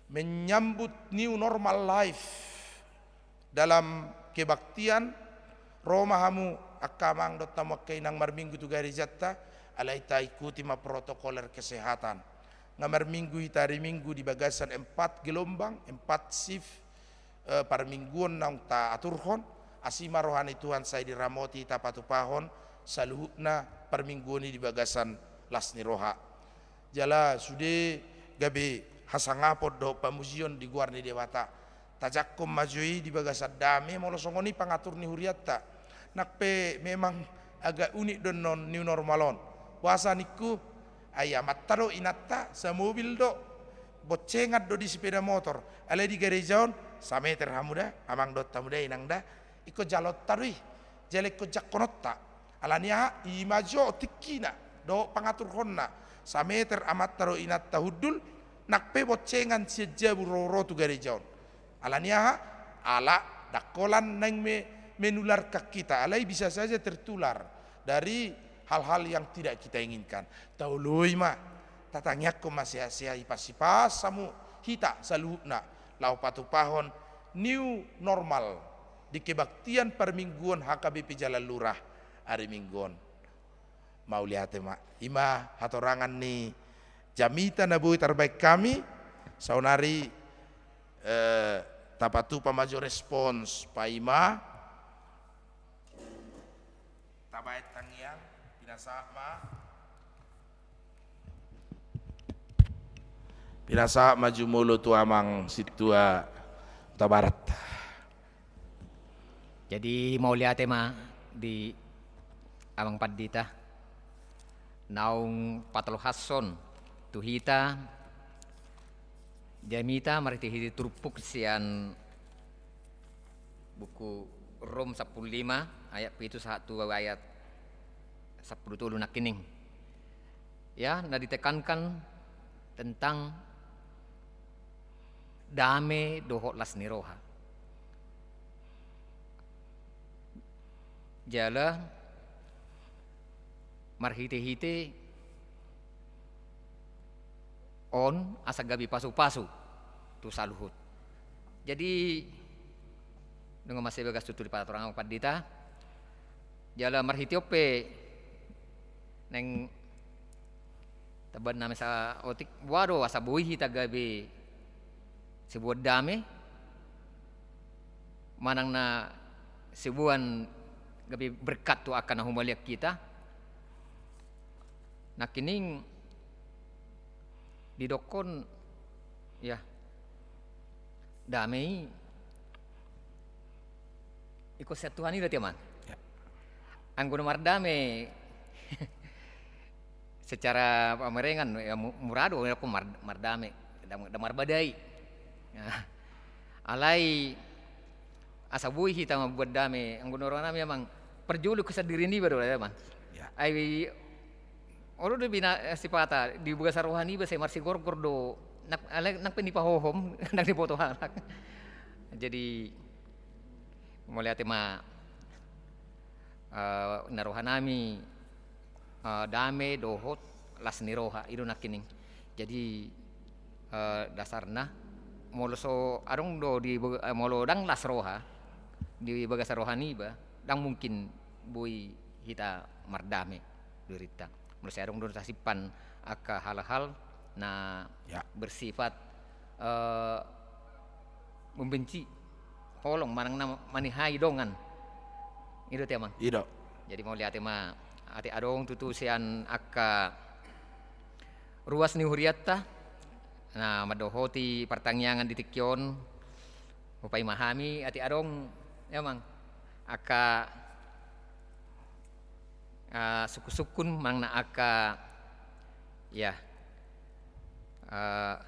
menyambut new normal life dalam kebaktian. Ro ma hamu angka amang dohot hamu angka inang marminggu tu garejanta, alai taikuti ma protokoler kesehatan. Nga marminggu hita ari Minggu di bagasan empat gelombang, empat shift, eh, parmingguon naung taaturhon. Asi ma roha ni Tuhan sai diramoti hita patupahon saluhutna parmingguon i di bagasan las ni roha. Jala sude gabe hasangapon dohot pamujion di goar ni Debata. Tajangkon ma jo i di bagasan dame, molo songon i pangatur ni hurianta. Nang pe memang agak unik do annon new normal on. Boasa ningku, ai amanta dohot inanta samobil do, boncengan do di sepeda motor. Alai di gareja on, sameter hamu da, amang dohot hamu da, inang da, ingkon jaloonta do i. Jala ingkon jangkononta. Alani aha? Ima jo tingkina dohot pangaturhonna. Sameter amanta dohot inanta hundul, nang pe boncengan sian jabu ro, ro tu gareja on. Alani aha? Ala ndang holan naeng me-, menularkan hita, alai bisa saja tertular dari hal-hal yang tidak kita inginkan. Taoloi ma, tatangiangkon ma sehat-sehat, hipas-hipas hamu hita saluhutna, laho patupahon new normal di kebaktian parmingguon H K B P Jalan Lurah ari Minggu on. Mauliate ma. Ima hatorangan ni jamita na boi tarbahen hami. Saonari, eh, tapatupa ma jo respons paima. Tabahen tangiang, pinasahat ma. Pinasahat ma jumolo tu amang sintua Hutabarat. Jadi, mauliate ma di amang pandita naung patolhashon tu hita jamita marhitehite turpuk sian buku Rom sampulu lima ayat pitu sahat tu ayat sampulu tolu nangkining. Ya, na ditekankan tentang dame dohot las ni roha. Jala marhitehite on asa gabe pasupasu tu saluhut. Jadi, nunga mansai bagas tutu di patorangan pandita. Jala marhite on pe naeng tabahen nami saotik, boha do asa boi hita gabe siboan dame, manang na siboan gabe berkat tu angka na humaliang hita. Nangkining didokkon, ya, dame i ingkon sian Tuhan i do, amang. Ya. Anggo na mardame secara pamerengan, ya, mu-, mura do, ya, mar-, mardame, dam-, dam marbadai. Ya. Alai asa boi hita mambuat dame, anggo na rohanami, amang, parjolo tu sandiri niba do, amang. Ya. Ai, olo do bina-, eh, sipata, di bagasan roha niba sai marsigorgor do, nang, alai nang pe nipahohom, nang diboto halak. Jadi, mauliate ma, eh, na rohanami, eh, dame dohot las ni roha, i do nangkining. Jadi, eh, dasarna, molo so adong do di bag-, eh, molo ndang las roha, di bagasan roha niba, ndang mungkin boi hita mardame dirinta. Molo sai adong do tasimpan angka hal-hal na, ya, bersifat, eh, membenci, holong, manang na manihai dongan. I do, amang. I do. Jadi mauliate ma, ate adong tutu sian angka Ruas ni hurianta na mandohoti partangiangan di tingki on, hupaima hami, atik adong, ya, Amang, angka, ah, sungkun-sungkun manang na angka, ya, ah,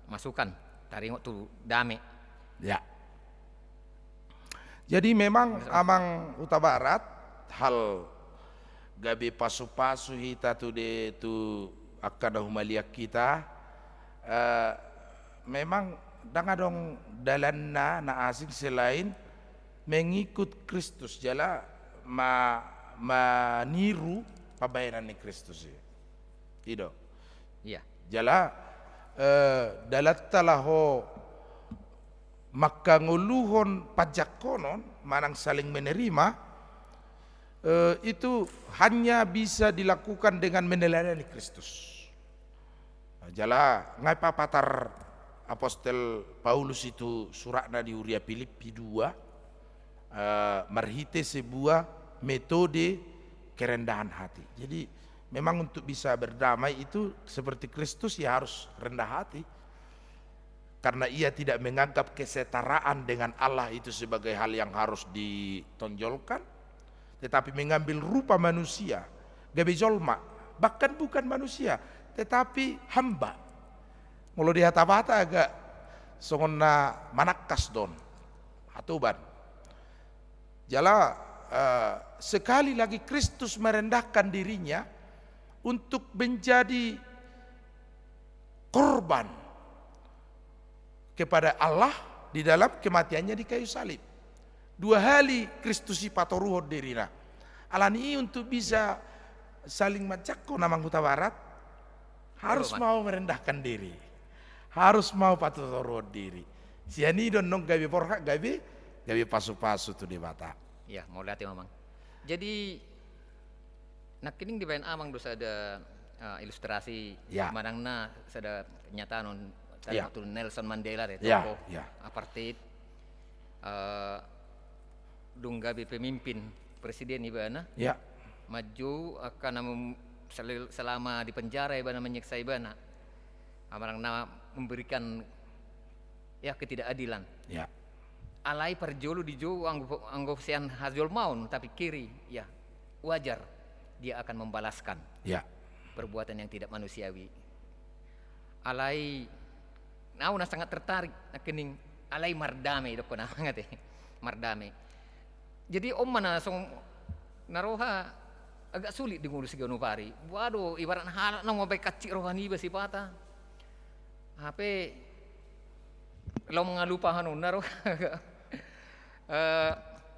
masukan taringot tu dame. Ya. Jadi memang, Amang Hutabarat, hal gabe pasu-pasu hita tu de, tu angka na humaliang hita, eh, memang ndang adong dalanna na asing selain mengikut Kristus, jala ma-, maniru pambahenan ni Kristus i. I do. Iya. Jala, eh, dalanta laho mangkangoluhon panjangkonon manang saling menerima, eh, itu hanya bisa dilakukan dengan meneladani Kristus. Jala nga dipapatar apostel Paulus i tu suratna di huria Pilippi dua, eh, marhite sebuah metode kerendahan hati. Jadi memang untuk bisa berdamai itu seperti Kristus, ya harus rendah hati. Karena ia tidak menganggap kesetaraan dengan Allah itu sebagai hal yang harus ditonjolkan, tetapi mengambil rupa manusia, gabe jolma, bahkan bukan manusia, tetapi hamba. Molo di hata Batak agak songon na manangkas do on, hatoban. Jala, eh, sekali lagi Kristus merendahkan dirinya untuk menjadi korban kepada Allah di dalam kematiannya di kayu salib. Dua hali Kristus i patoruhon dirina. Alani i untuk bisa saling manjangkon, Amang Hutabarat, harus mau merendahkan diri. Harus mau patoruhon diri. Sian i do annon gabe borhat, gabe, gabe pasu-pasu tu Debata. Ya, mauliate, Amang. Jadi, nangkining dibaen Amang do sada, eh, ilustrasi, ya, manang na sada pernyataan on, ya, taringot tu Nelson Mandela, ya, tokoh, ya, apartheid. Eh, dung gabe pemimpin, presiden ibana. Ya. Manjou angka na mem-, sel-, selama di penjara ibana, menyiksa ibana. Manang na memberikan, ya, ketidakadilan. Ya. Alai parjolo dijou anggo, anggo sian hajolmaon, tapingkiri, ya, wajar dia akan membalaskan, ya, perbuatan yang tidak manusiawi. Alai, au na sangat tertarik nangkining, alai mardame, dokkon Amang ate. Mardame. Jadi on ma na songon na roha agak sulit di ngolu siganup ari. Waduh, ibaratna halak na mambaen hansit roha niba sipata. Hape laho mangalupa hanonna roha. Eh,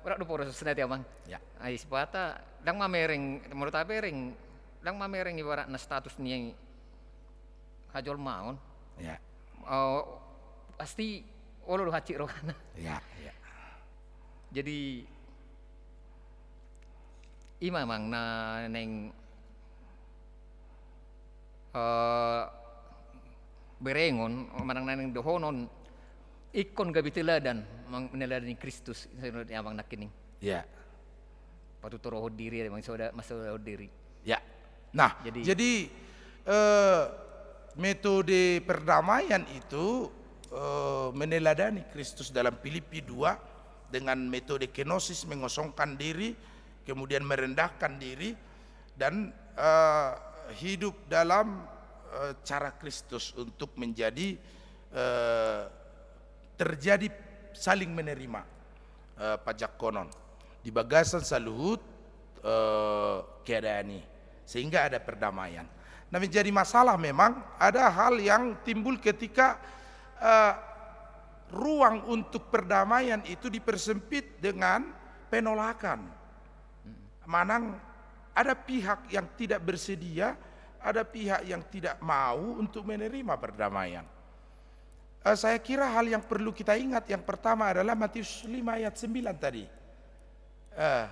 rap do prosesna ate, Amang. Ya. Ai sipata ndang mamereng, menurut au bereng, ndang mamereng ibaratna status ni hajolmaon. Ya. Eh, pasti olo do hansit rohana. Ya, ya. Jadi, i ma, Amang, na naeng, eh, berengon, manang na naeng dohonon, ingkon gabe teladan, mang-, meneladani Kristus, songon i, Amang, nangkining. Ya. Patuturohon diri, Amang, soda-, mansodahon diri. Ya. Nah, jadi, jadi, eh, metode perdamaian itu, eh, meneladani Kristus dalam Pilippi dua dengan metode kenosis, mengosongkan diri, kemudian merendahkan diri, dan, eh, hidup dalam, eh, cara Kristus untuk menjadi, eh, terjadi saling menerima, eh, panjangkonon di bagasan saluhut, eh, keadaan i, sehingga ada perdamaian. Nah, menjadi masalah memang ada hal yang timbul ketika, eh, ruang untuk perdamaian itu dipersempit dengan penolakan. Manang ada pihak yang tidak bersedia, ada pihak yang tidak mau untuk menerima perdamaian. Eh, saya kira hal yang perlu kita ingat yang pertama adalah Matius lima ayat sembilan tadi. Eh,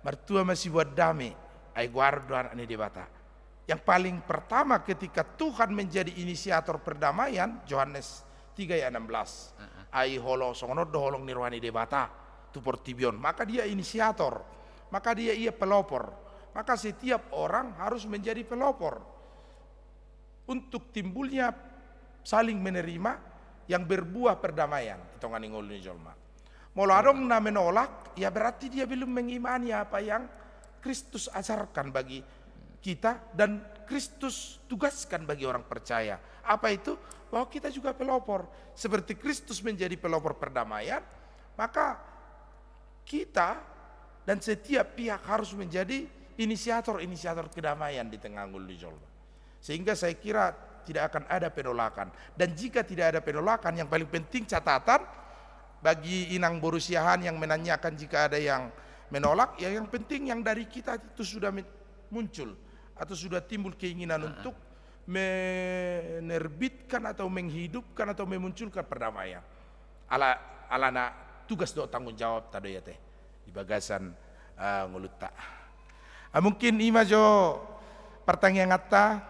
martua ma siboan dame, ai goarna do anak ni Debata. Yang paling pertama ketika Tuhan menjadi inisiator perdamaian, Yohanes tiga ayat enam belas. Heeh. Ai holong, songon on do holong ni roha ni Debata tu portibi on. Maka dia inisiator. Maka dia ia pelopor. Maka setiap orang harus menjadi pelopor. untuk timbulnya saling menerima yang berbuah perdamaian di tonga ni ngolu ni jolma. Molo adong na menolak, ya berarti dia belum mengimani apa yang Kristus ajarkan bagi kita dan Kristus tugaskan bagi orang percaya. Apa itu? Bahwa kita juga pelopor. Seperti Kristus menjadi pelopor perdamaian, maka kita dan setiap pihak harus menjadi inisiator-inisiator kedamaian di tengah ngolu ni jolma. Sehingga saya kira tidak akan ada penolakan. Dan jika tidak ada penolakan, yang paling penting catatan bagi inang boru siahaan yang menanyakan jika ada yang menolak, ya yang penting yang dari kita itu sudah men-, muncul atau sudah timbul keinginan untuk menerbitkan atau menghidupkan atau memunculkan perdamaian. Ala, alana tugas dohot tanggung jawabta do i ate di bagasan, eh, ngolunta. Ah, mungkin i ma jo partangianganta,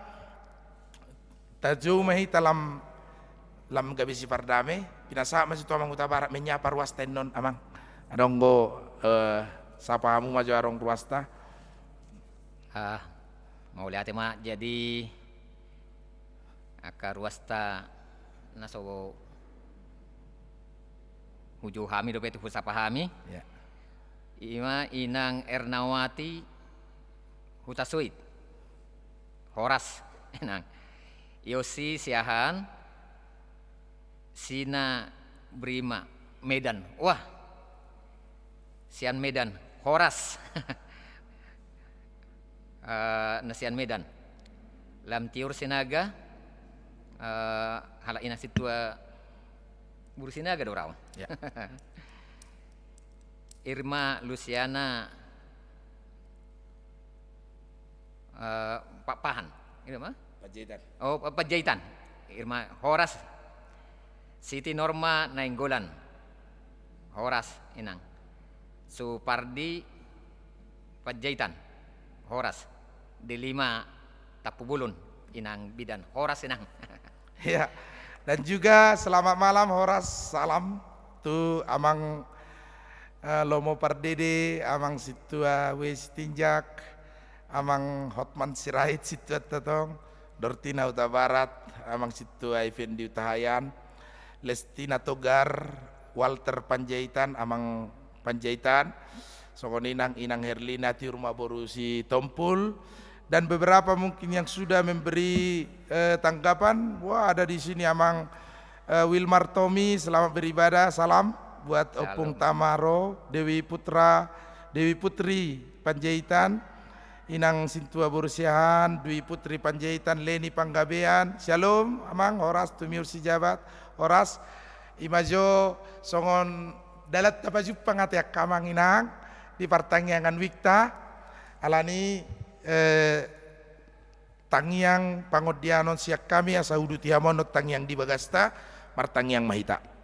tajou ma hita lam, lam gabe sipardame, pinasahat ma jo tu Amang Hutabarat menyapa ruasta innon, Amang. Adong do, eh, sapa hamu ma jo adong ruasta. Ah, mauliate ma, jadi angka ruasta na so hujou hami dope tu husapa hami. Ya. Ima Inang Ernawati Hutasoit. Horas, Inang. Yosi siahaan, Sina Brima Medan. Wah. Sian Medan, horas. Eh, na sian Medan. Lam Tiur Sinaga, eh, halak inang sintua boru Sinaga do raun. Ya. Irma Lusiana, eh, Pakpahan. Irma? Panjaitan. Oh, Pa-, Panjaitan. Irma, horas. Siti Norma Nainggolan. Horas, Inang. Supardi Panjaitan. Horas. Delima Tampubulun, Inang bidan. Horas, Inang. Ya. Dan juga selamat malam, horas, salam tu Amang, eh, Lomo Pardede, Amang Sintua W Sitinjak, Amang Hotman Sirait, Sintua Tatong, Dortina Hutabarat, Amang Sintua Effendi Hutahaean, Lestina Togar, Walter Panjaitan, Amang Panjaitan, songon i nang Inang Herlina Tiur ma boru Sitompul, dan beberapa mungkin yang sudah memberi, eh, tanggapan. Wah, ada di sini Amang, eh, Wilmar Tommy, selamat beribadah, salam buat Opung Tamaro, Dewi Putra, Dewi Putri Panjaitan, Inang Sintua boru Siahaan, Dwi Putri Panjaitan, Leni Panggabean, Shalom, Amang, horas, Tumiur Sijabat, horas, ima jo songon dalan tapajumpang ate angka Amang Inang di partangiangan wikta, alani, eh, tangiang pangondianon sian hami asa huduti hamu on tangiang di bagasta, martangiang ma hita.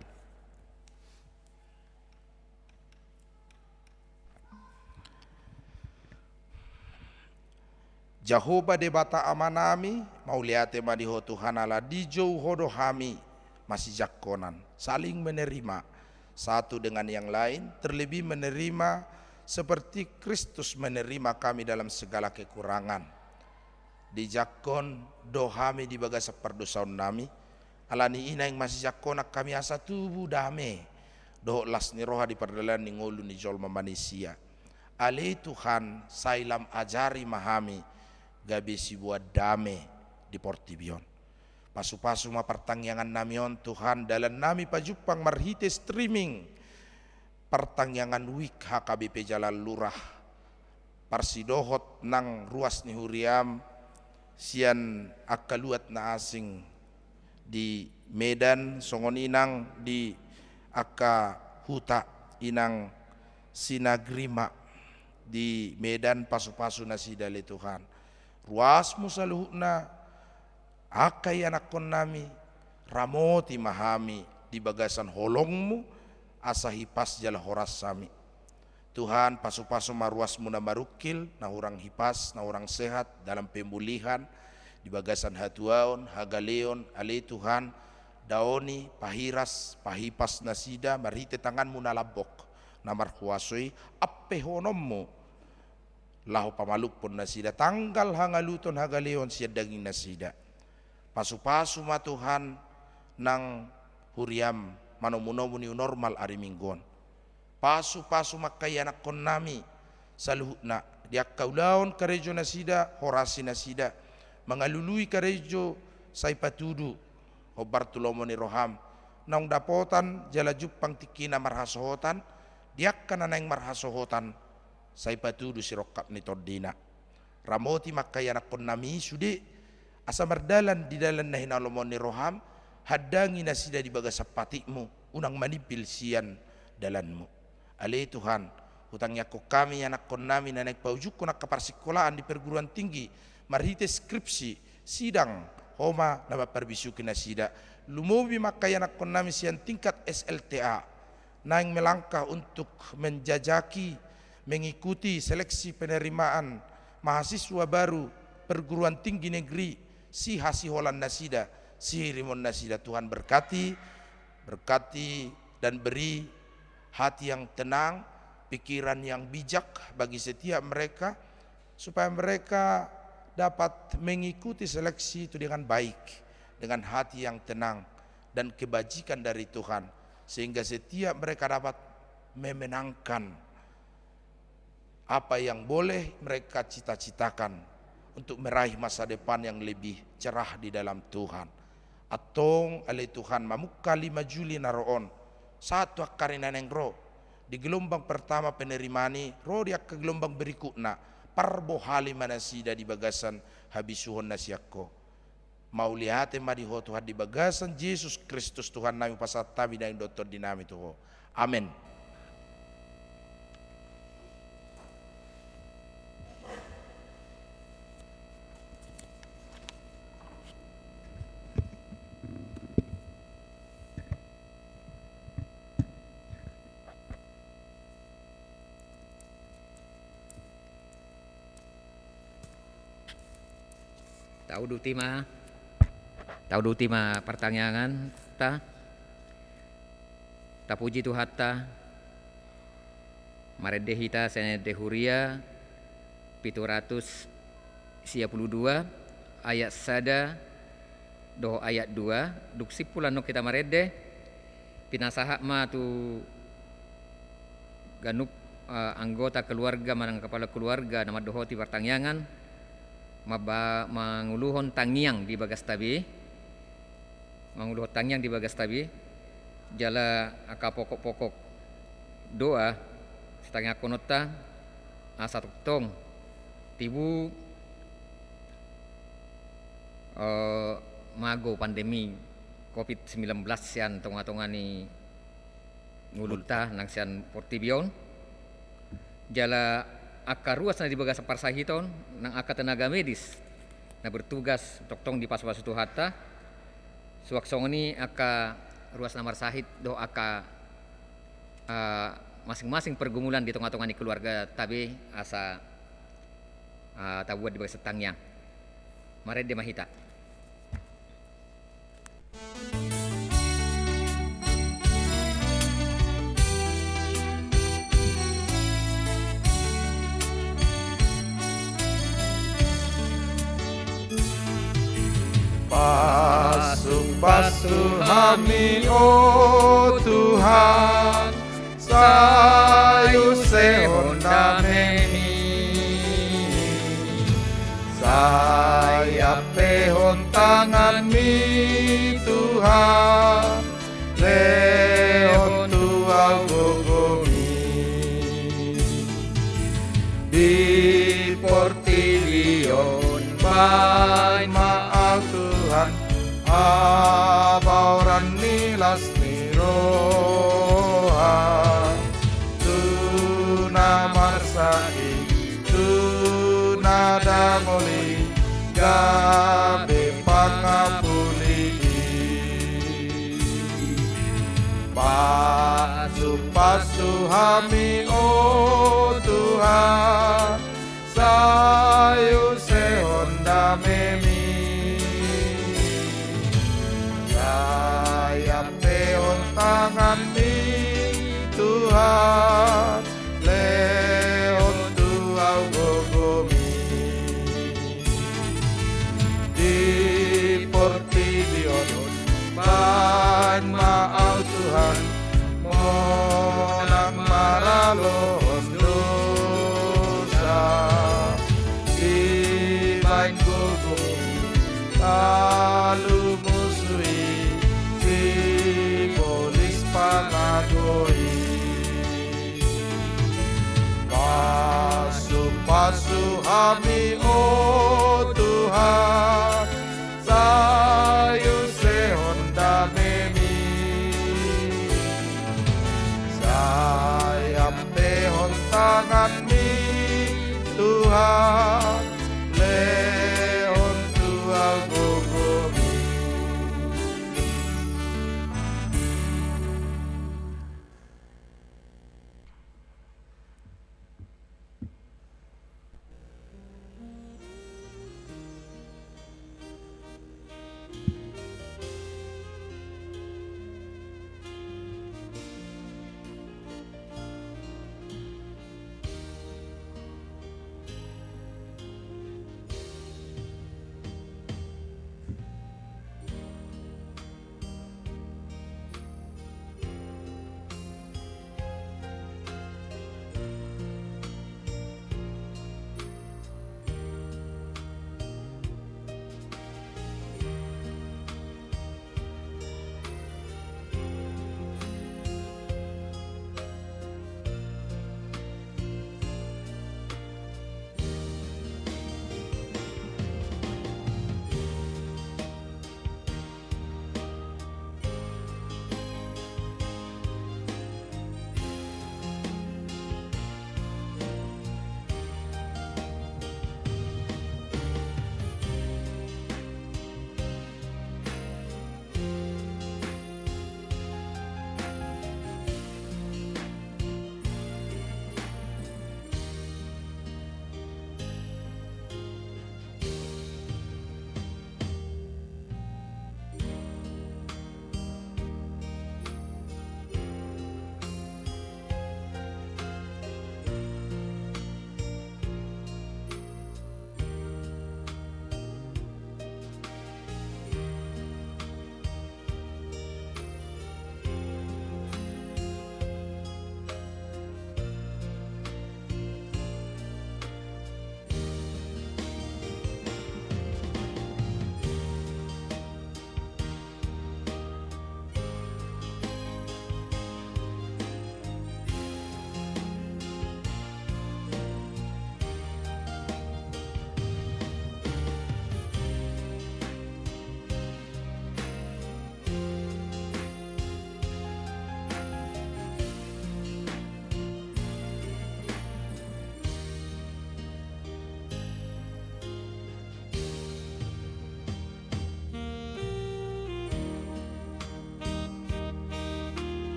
Jahowa Debata Amanami, mauliate ma di Ho Tuhan ala dijou Ho do hami masijangkonan, saling menerima satu dengan yang lain, terlebih menerima seperti Kristus menerima kami dalam segala kekurangan. Dijangkon do hami di bagasan pardosaonnami, alani i naeng masijangkonan hami asa tubu dame dohot las ni roha di pardalanan ni ngolu ni jolma manisia. Ale Tuhan, sai lam ajari ma hami gabe siboan dame di portibi on. Pasupasu ma partangiangannami on, Tuhan, dalannami pajumpang marhite streaming partangiangan wik H K B P Jalan Lurah, parsidohot nang ruas ni huriam sian angka luat na asing di Medan, songon i nang di angka huta, Inang Sinagrima di Medan, pasupasu nasida ale Tuhan. Ruasmu saluhutna, angka ianakkonnami, ramoti ma hami di bagasan holongmu, asa hipas jala horas hami. Tuhan, pasupasu ma ruasmu na marungkil, na hurang hipas, na hurang sehat, dalam pemulihan, di bagasan hatuaon, hagaleon, ale Tuhan, daoni, pahiras, pahipas nasida, marhite tanganmu na lambok, na marhuaso i, ampehononmu, laho pamalumhon nasida, tanggal hangaluton hagaleon sian daging nasida. Pasu-pasu ma Tuhan nang huriaM manomu-nomu new normal ari Minggu on. Pasu-pasu ma angka ianakkonnami saluhutna, di angka ulaon karejo nasida, horasi nasida, mangalului karejo sai patudu, hombar tu lomo ni rohaM, naung dapotan jala jumpang tingkina marhasohotan, di angka na naeng marhasohotan, sai patudu sirongkap ni tondina. Ramoti ma angka ianakkonnami i sude, asa mardalan di dalan na hinalomohon ni rohaM, handangi nasida di bagasan patikMu, unang manimbil sian dalanMu. Ale Tuhan, hutangiangkon hami ianakkonnami na naeng paujungkon angka parsikolaan di perguruan tinggi, marhite skripsi, sidang, Ho ma na mamparbisuhi nasida. Lumobi ma angka ianakkonnami sian tingkat S L T A, naeng melangkah untuk menjajaki, mengikuti seleksi penerimaan mahasiswa baru perguruan tinggi negeri, sihasiholan nasida, sihirimon nasida. Tuhan berkati, berkati dan beri hati yang tenang, pikiran yang bijak bagi setiap mereka, supaya mereka dapat mengikuti seleksi itu dengan baik, dengan hati yang tenang dan kebajikan dari Tuhan, sehingga setiap mereka dapat memenangkan apa yang boleh mereka cita-citakan untuk meraih masa depan yang lebih cerah di dalam Tuhan. Antong ale Tuhan, mamungka lima Juli na ro on, sahat tu angka ari na naeng ro, di gelombang pertama penerimaan i, ro di angka gelombang berikutna, parbohali ma nasida di bagasan habisuhon na sian Ho. Mauliate ma di Ho Tuhan, di bagasan Jesus Kristus Tuhannami hupasahat hami nang dohot tondinami tu Ho. Amen. Tauduti ma, tauduti ma partangianganta. Tapuji Tuhanta, marende hita sian Ende Huria pitu ratus sia pulu dua, ayat sada dohot ayat dua, dung simpul annon hita marende, pinasahat ma tu ganup, eh, anggota keluarga manang kepala keluarga na mandohoti partangiangan, mamba-, manguluhon tangiang di bagasta be, manguluhon tangiang di bagasta be, jala angka pokok-pokok doa sitangiangkononta, asa tongtong tibu, eh, mago pandemi covid sembilan belas sian tonga-tonga ni ngolunta nang sian portibi on. Jala angka ruas na di bagasan parsahiton, nang angka tenaga medis na bertugas tongtong dipasu-pasu Tuhanta, suang songon i angka ruas na marsahit dohot angka, eh, masing-masing pergumulan di tonga-tonga ni keluargata be, asa, eh, tabuat di bagasan tangiang. Marende ma hita. Pasu-pasu hami, o Tuhan, sai usehon damemi, sai ampehon tanganmi Tuhan, lehon tu au gogomi. Di portibi on baen ma au Tuhan, habaoran ni las ni roha, tu na marsahit, tu na dangol i, gabe pangapuli i. Pasu-pasu hami, o Tuhan, sai usehon damemi, sai ampehon tanganmi Tuhan, lehon tu au gogomi. Di portibi ma au Tuhan, monang maralohon dosa. Dibaen gogo i, alu musu i, sibolis pangago i. Pasupasu hami, o Tuhan, sai usehon damemi. Sai ampehon tanganmi, Tuhan, lehon tu au gogomi.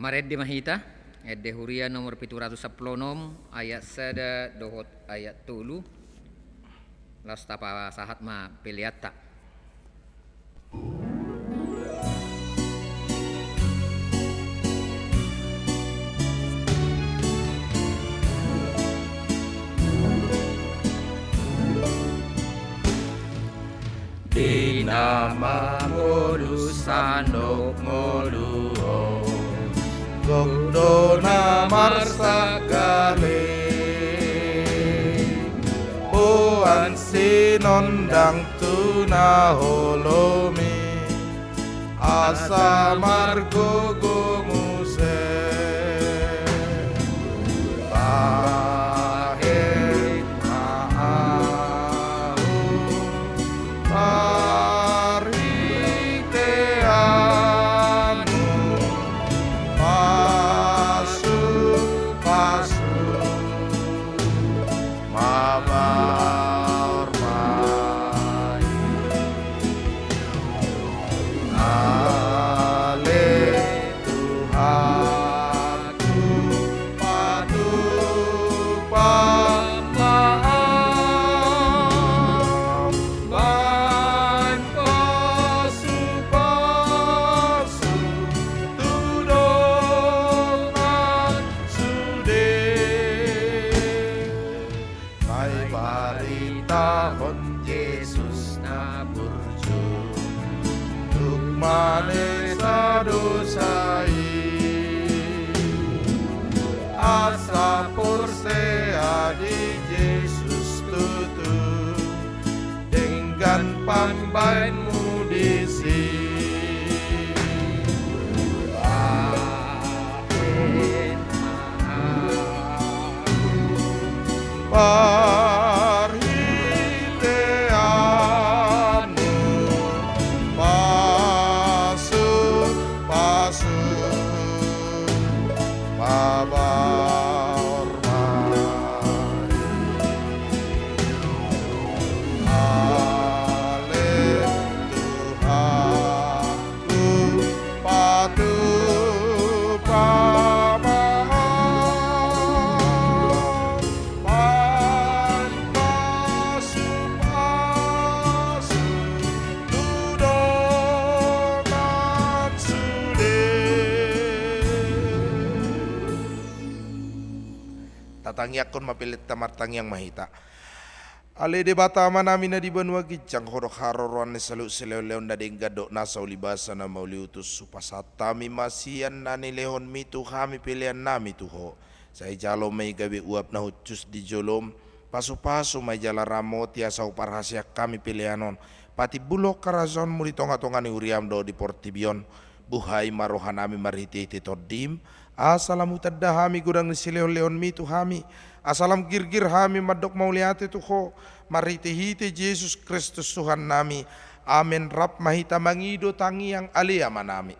Marende ma hita, Ende Huria nomor pitu ratus sampulu onom, ayat sada dohot ayat tolu. Laos tapasahat ma peleanta. Di na mangolu sandok ngolu on, gok do na marsagale. Boan sinondang tu na holom i, asa margogo muse. Bahen ma ahu parhiteanmu, pasupasu ma baor ma i. Ale Tuhanku, patupa ma ahu, bahen pasupasu tu dongan sude. Sai baritahon Jesus na burju, tuk manesa dosa i. Asa porsea di Jesus tutu, denggan pambahenmu disi. Bahen ma ahu parhiteanmu, pasupasu ma baor ma i. Ale Tuhanku, patupa ma ahu, bahen pasupasu tu dongan sude. Tatangiangkon ma peleanta, martangiang ma hita. Ale Debata Amanami na di banua ginjang, Ho do haroroan ni saluhut silehonlehon na denggan dohot nasa ulibasa na mauliutus. Hupasahat hami ma sian na nilehonMi tu hami peleannami tu Ho. Sai jalo ma i gabe uap na hushus di joloM. Pasupasu ma i jala ramoti asa huparhaseang hami pelean on, patimbulhon harajaonMu di tongatonga ni huriaM dohot di portibi on. Buhai ma rohanami marhitehite TondiM, asa lam hutanda hami godang ni silehonlehonMi tu hami, asa lam girgir hami mandok mauliate tu Ho, marhitehite Jesus Kristus Tuhannami. Amen. Rap ma hita mangido tangiang. Ale Amanami.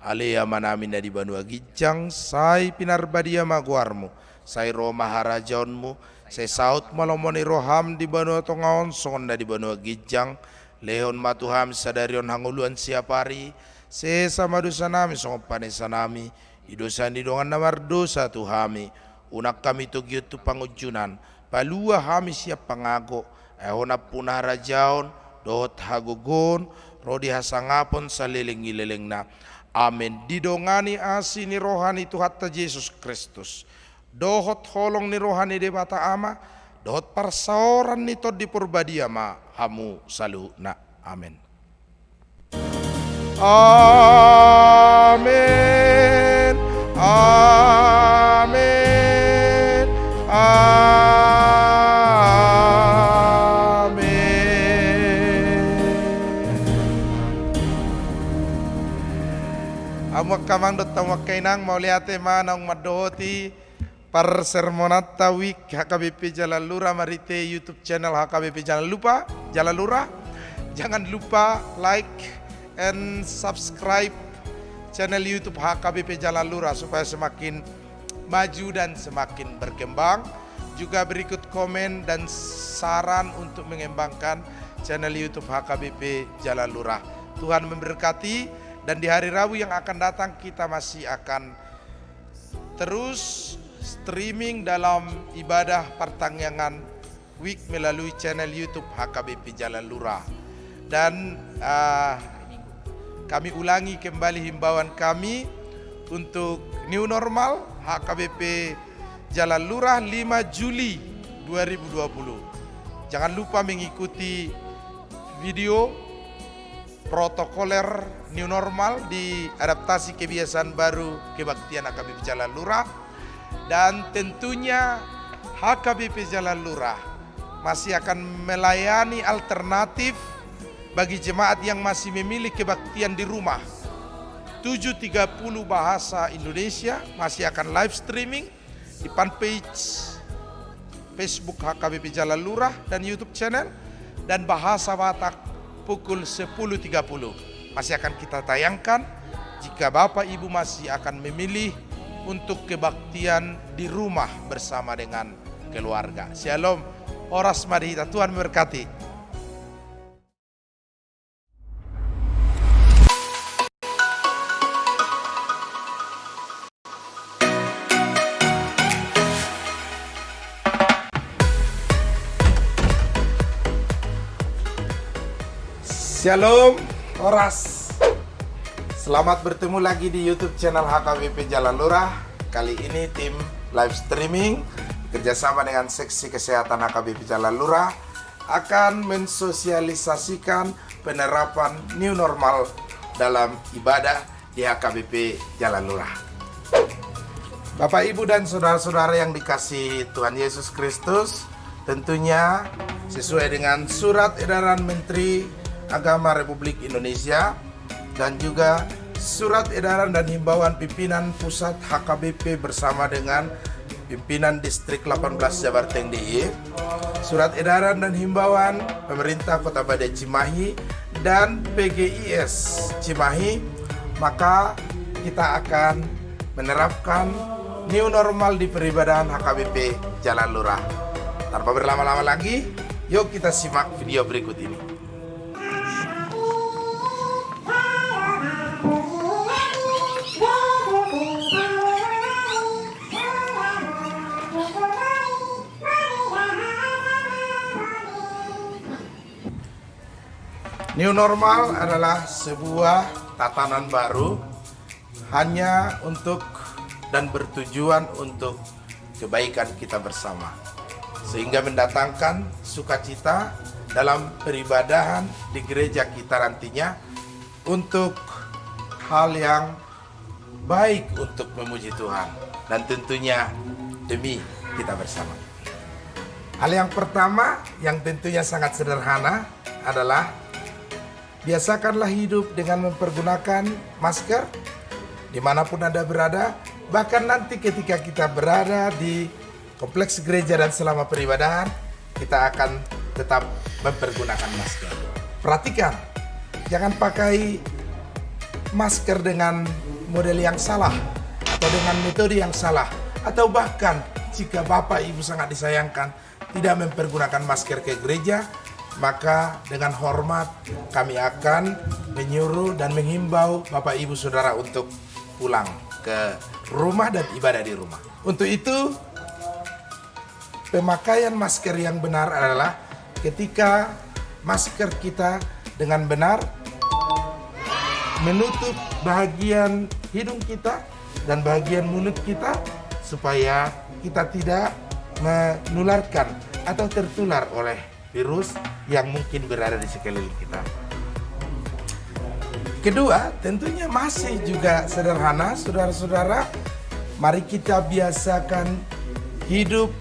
Ale Amanami na di banua ginjang, sai pinarbadia ma goarMu, sai ro ma harajaonMu, sai saut ma lomo ni rohaM di banua tonga on songon na di banua ginjang. Lehon ma tu hami sadari on hangoluan siapari, sesa ma dosanami songon panesanami di dosa ni dongan na mardosa tu hami. Unang hami togihon tu pangunjunan, palua hami sian pangago. Ai Ho nampuna harajaon dohot hagogoon ro di hasangapon saleleng ni lelengna. Amen. Didongani asi ni roha ni Tuhanta Jesus Kristus, dohot holong ni roha ni Debata Ama, dohot parsaoran ni Tondi Porbadia ma hamu saluhutna. Amen. Amen. Amen. Amen. Hamu angka amang dohot hamu angka inang, mauliate ma naung mandohoti parsermonanta Week H K B P Jalalura marhite YouTube channel H K B P Jalalura. Jalalura. Jangan lupa like and subscribe channel YouTube H K B P Jalalura supaya semakin maju dan semakin berkembang. Juga berikut komen dan saran untuk mengembangkan channel YouTube H K B P Jalalura. Tuhan memberkati, dan di hari Rabu yang akan datang kita masih akan terus streaming dalam ibadah pertengahan week melalui channel YouTube H K B P Jalan Lurah. Dan, ah, kami ulangi kembali himbauan kami untuk new normal H K B P Jalan Lurah, lima Juli dua ribu dua puluh. Jangan lupa mengikuti video protokoler new normal di adaptasi kebiasaan baru kebaktian H K B P Jalan Lurah. Dan tentunya H K B P Jalan Lurah masih akan melayani alternatif bagi jemaat yang masih memilih kebaktian di rumah. Tujuh tiga puluh bahasa Indonesia masih akan live streaming di fanpage Facebook H K B P Jalan Lurah dan YouTube channel, dan bahasa Batak pukul sepuluh tiga puluh. Masih akan kita tayangkan jika Bapak Ibu masih akan memilih untuk kebaktian di rumah bersama dengan keluarga. Syalom, horas ma di hita, Tuhan memberkati. Syalom, horas. Selamat bertemu lagi di YouTube channel H K B P Jalan Lurah. Kali ini tim live streaming kerjasama dengan seksi kesehatan H K B P Jalan Lurah akan mensosialisasikan penerapan new normal dalam ibadah di H K B P Jalan Lurah. Bapak, Ibu, dan saudara-saudara yang dikasihi Tuhan Yesus Kristus, tentunya sesuai dengan surat edaran Menteri Agama Republik Indonesia dan juga surat edaran dan himbauan pimpinan pusat H K B P bersama dengan pimpinan Distrik delapan belas Jabarteng D I Y, surat edaran dan himbauan pemerintah Kota Badia Cimahi, dan P G I S Cimahi, maka kita akan menerapkan new normal di peribadahan H K B P Jalan Lurah. Tanpa berlama-lama lagi, yuk kita simak video berikut ini. New normal adalah sebuah tatanan baru hanya untuk dan bertujuan untuk kebaikan kita bersama, sehingga mendatangkan sukacita dalam peribadahan di gereja kita nantinya untuk hal yang baik untuk memuji Tuhan dan tentunya demi kita bersama. Hal yang pertama yang tentunya sangat sederhana adalah biasakanlah hidup dengan mempergunakan masker dimanapun Anda berada, bahkan nanti ketika kita berada di kompleks gereja dan selama peribadahan, kita akan tetap mempergunakan masker. Perhatikan, jangan pakai masker dengan model yang salah atau dengan metode yang salah, atau bahkan jika Bapak Ibu sangat disayangkan, tidak mempergunakan masker ke gereja, maka dengan hormat kami akan menyuruh dan menghimbau Bapak Ibu Saudara untuk pulang ke rumah dan ibadah di rumah. Untuk itu, pemakaian masker yang benar adalah ketika masker kita dengan benar menutup bahagian hidung kita dan bahagian mulut kita, supaya kita tidak menularkan atau tertular oleh virus yang mungkin berada di sekeliling kita. Kedua, tentunya masih juga sederhana, saudara-saudara. Mari kita biasakan hidup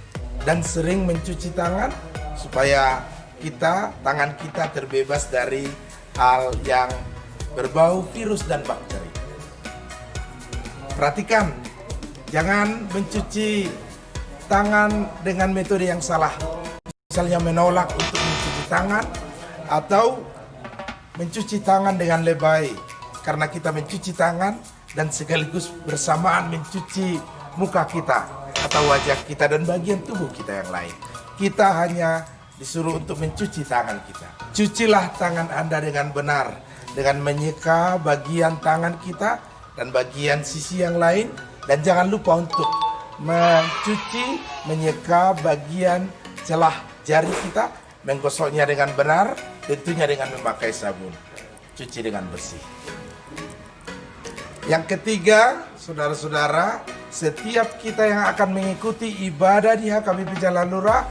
dan sering mencuci tangan, supaya kita, tangan kita terbebas dari hal yang berbau virus dan bakteri. Perhatikan, jangan mencuci tangan dengan metode yang salah. Misalnya menolak untuk mencuci tangan atau mencuci tangan dengan lebay, karena kita mencuci tangan dan sekaligus bersamaan mencuci muka kita atau wajah kita dan bagian tubuh kita yang lain. Kita hanya disuruh untuk mencuci tangan kita. Cucilah tangan Anda dengan benar, dengan menyeka bagian tangan kita dan bagian sisi yang lain, Dan jangan lupa untuk mencuci, menyeka bagian celah jari kita, menggosoknya dengan benar, tentunya dengan memakai sabun. Cuci dengan bersih. Yang ketiga, saudara-saudara, setiap kita yang akan mengikuti ibadah di H K B P Jalalura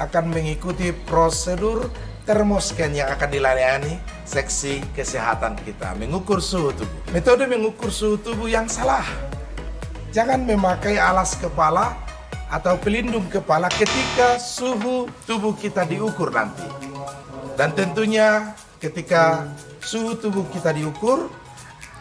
akan mengikuti prosedur thermoscan yang akan dilayani seksi kesehatan kita, mengukur suhu tubuh. Metode mengukur suhu tubuh yang salah. Jangan memakai alas kepala atau pelindung kepala ketika suhu tubuh kita diukur nanti. Dan tentunya ketika suhu tubuh kita diukur,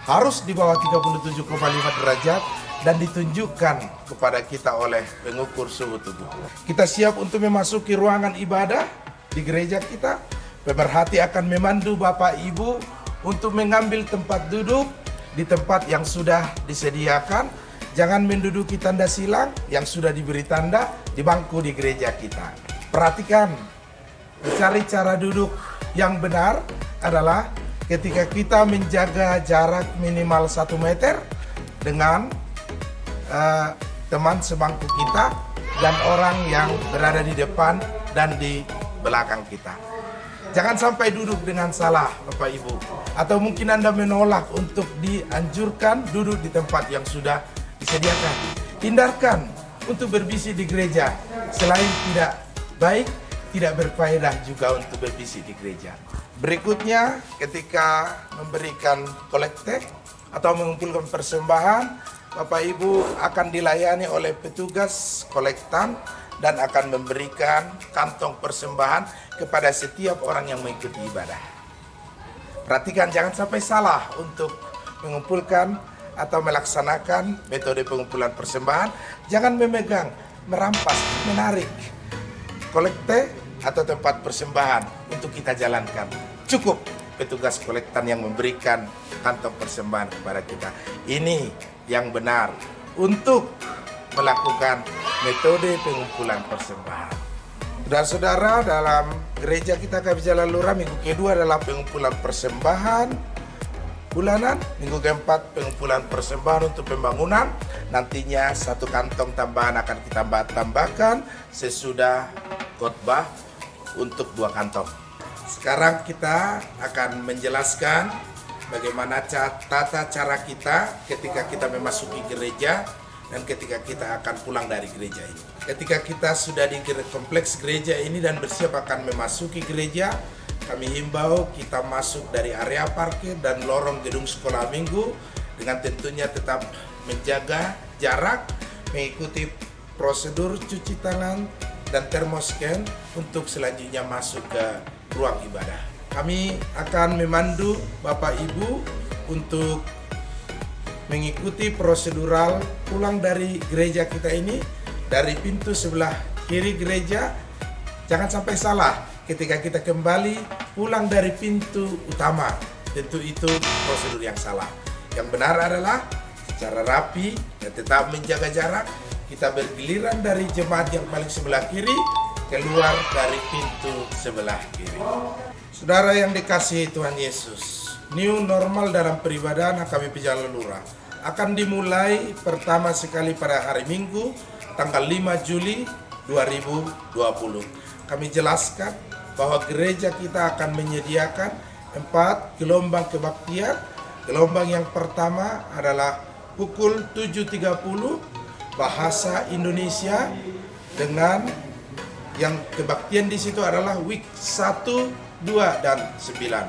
harus di bawah tiga puluh tujuh koma lima derajat dan ditunjukkan kepada kita oleh pengukur suhu tubuh. Kita siap untuk memasuki ruangan ibadah di gereja kita. Pemerhati akan memandu Bapak Ibu untuk mengambil tempat duduk di tempat yang sudah disediakan. Jangan menduduki tanda silang yang sudah diberi tanda di bangku di gereja kita. Perhatikan, mencari cara duduk yang benar adalah ketika kita menjaga jarak minimal satu meter dengan, eh, teman sebangku kita dan orang yang berada di depan dan di belakang kita. Jangan sampai duduk dengan salah, Bapak Ibu. Atau mungkin Anda menolak untuk dianjurkan duduk di tempat yang sudah disediakan. Hindarkan untuk berbisik di gereja. Selain tidak baik, tidak berfaedah juga untuk berbisik di gereja. Berikutnya, ketika memberikan kolekte atau mengumpulkan persembahan, Bapak Ibu akan dilayani oleh petugas kolektan dan akan memberikan kantong persembahan kepada setiap orang yang mengikuti ibadah. Perhatikan, jangan sampai salah untuk mengumpulkan atau melaksanakan metode pengumpulan persembahan. Jangan memegang, merampas, menarik kolekte atau tempat persembahan untuk kita jalankan. Cukup petugas kolektan yang memberikan kantong persembahan kepada kita. Ini yang benar untuk melakukan metode pengumpulan persembahan. Saudara-saudara, dalam gereja kita H K B P Jalalura, minggu kedua adalah pengumpulan persembahan bulanan, minggu keempat pengumpulan persembahan untuk pembangunan. Nantinya satu kantong tambahan akan kita tambah-, tambahkan sesudah khotbah untuk dua kantong. Sekarang kita akan menjelaskan bagaimana ca-, tata cara kita ketika kita memasuki gereja dan ketika kita akan pulang dari gereja ini. Ketika kita sudah di gere-, kompleks gereja ini dan bersiap akan memasuki gereja, kami himbau kita masuk dari area parkir dan lorong gedung sekolah minggu dengan tentunya tetap menjaga jarak, mengikuti prosedur cuci tangan dan thermoscan untuk selanjutnya masuk ke ruang ibadah. Kami akan memandu Bapak Ibu untuk mengikuti prosedural pulang dari gereja kita ini, dari pintu sebelah kiri gereja. Jangan sampai salah, ketika kita kembali pulang dari pintu utama, tentu itu prosedur yang salah. Yang benar adalah secara rapi dan tetap menjaga jarak, kita bergiliran dari jemaat yang paling sebelah kiri, keluar dari pintu sebelah kiri. Saudara yang dikasihi Tuhan Yesus, new normal dalam peribadahan H K B P Jalalura akan dimulai pertama sekali pada hari Minggu, tanggal lima Juli dua ribu dua puluh. Kami jelaskan bahwa gereja kita akan menyediakan empat gelombang kebaktian. Gelombang yang pertama adalah pukul tujuh tiga puluh, bahasa Indonesia, dengan yang kebaktian di situ adalah week satu, dua, dan sembilan.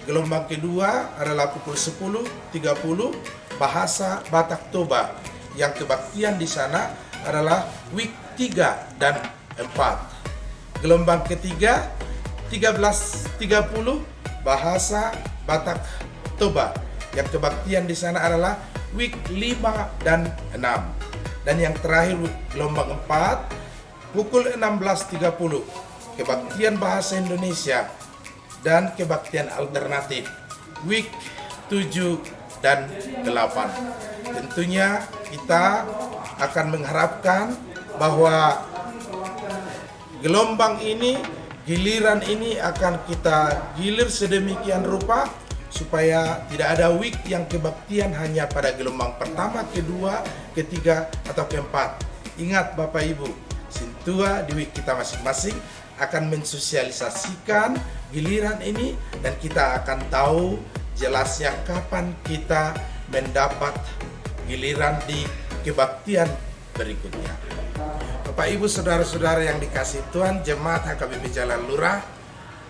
Gelombang kedua adalah pukul sepuluh tiga puluh, bahasa Batak Toba. Yang kebaktian di sana adalah week tiga dan empat. Gelombang ketiga, tiga belas tiga puluh, bahasa Batak Toba. Yang kebaktian di sana adalah week lima dan enam. Dan yang terakhir, gelombang empat, pukul enam belas tiga puluh, kebaktian bahasa Indonesia dan kebaktian alternatif week tujuh dan delapan. Tentunya kita akan mengharapkan bahwa gelombang ini, giliran ini akan kita gilir sedemikian rupa supaya tidak ada week yang kebaktian hanya pada gelombang pertama, kedua, ketiga, atau keempat. Ingat Bapak Ibu, sintua di week kita masing-masing akan mensosialisasikan giliran ini, dan kita akan tahu jelasnya kapan kita mendapat giliran di kebaktian berikutnya. Bapak Ibu saudara-saudara yang dikasihi Tuhan, jemaat H K B P Jalalurah,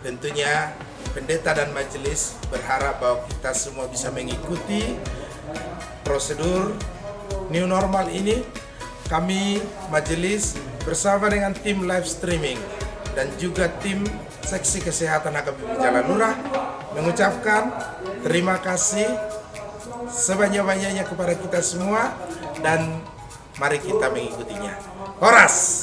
tentunya pendeta dan majelis berharap bahwa kita semua bisa mengikuti prosedur new normal ini. Kami majelis bersama dengan tim live streaming dan juga tim seksi kesehatan H K B P Jalalurah mengucapkan terima kasih sebanyak-banyaknya kepada kita semua, dan mari kita mengikutinya. Horas!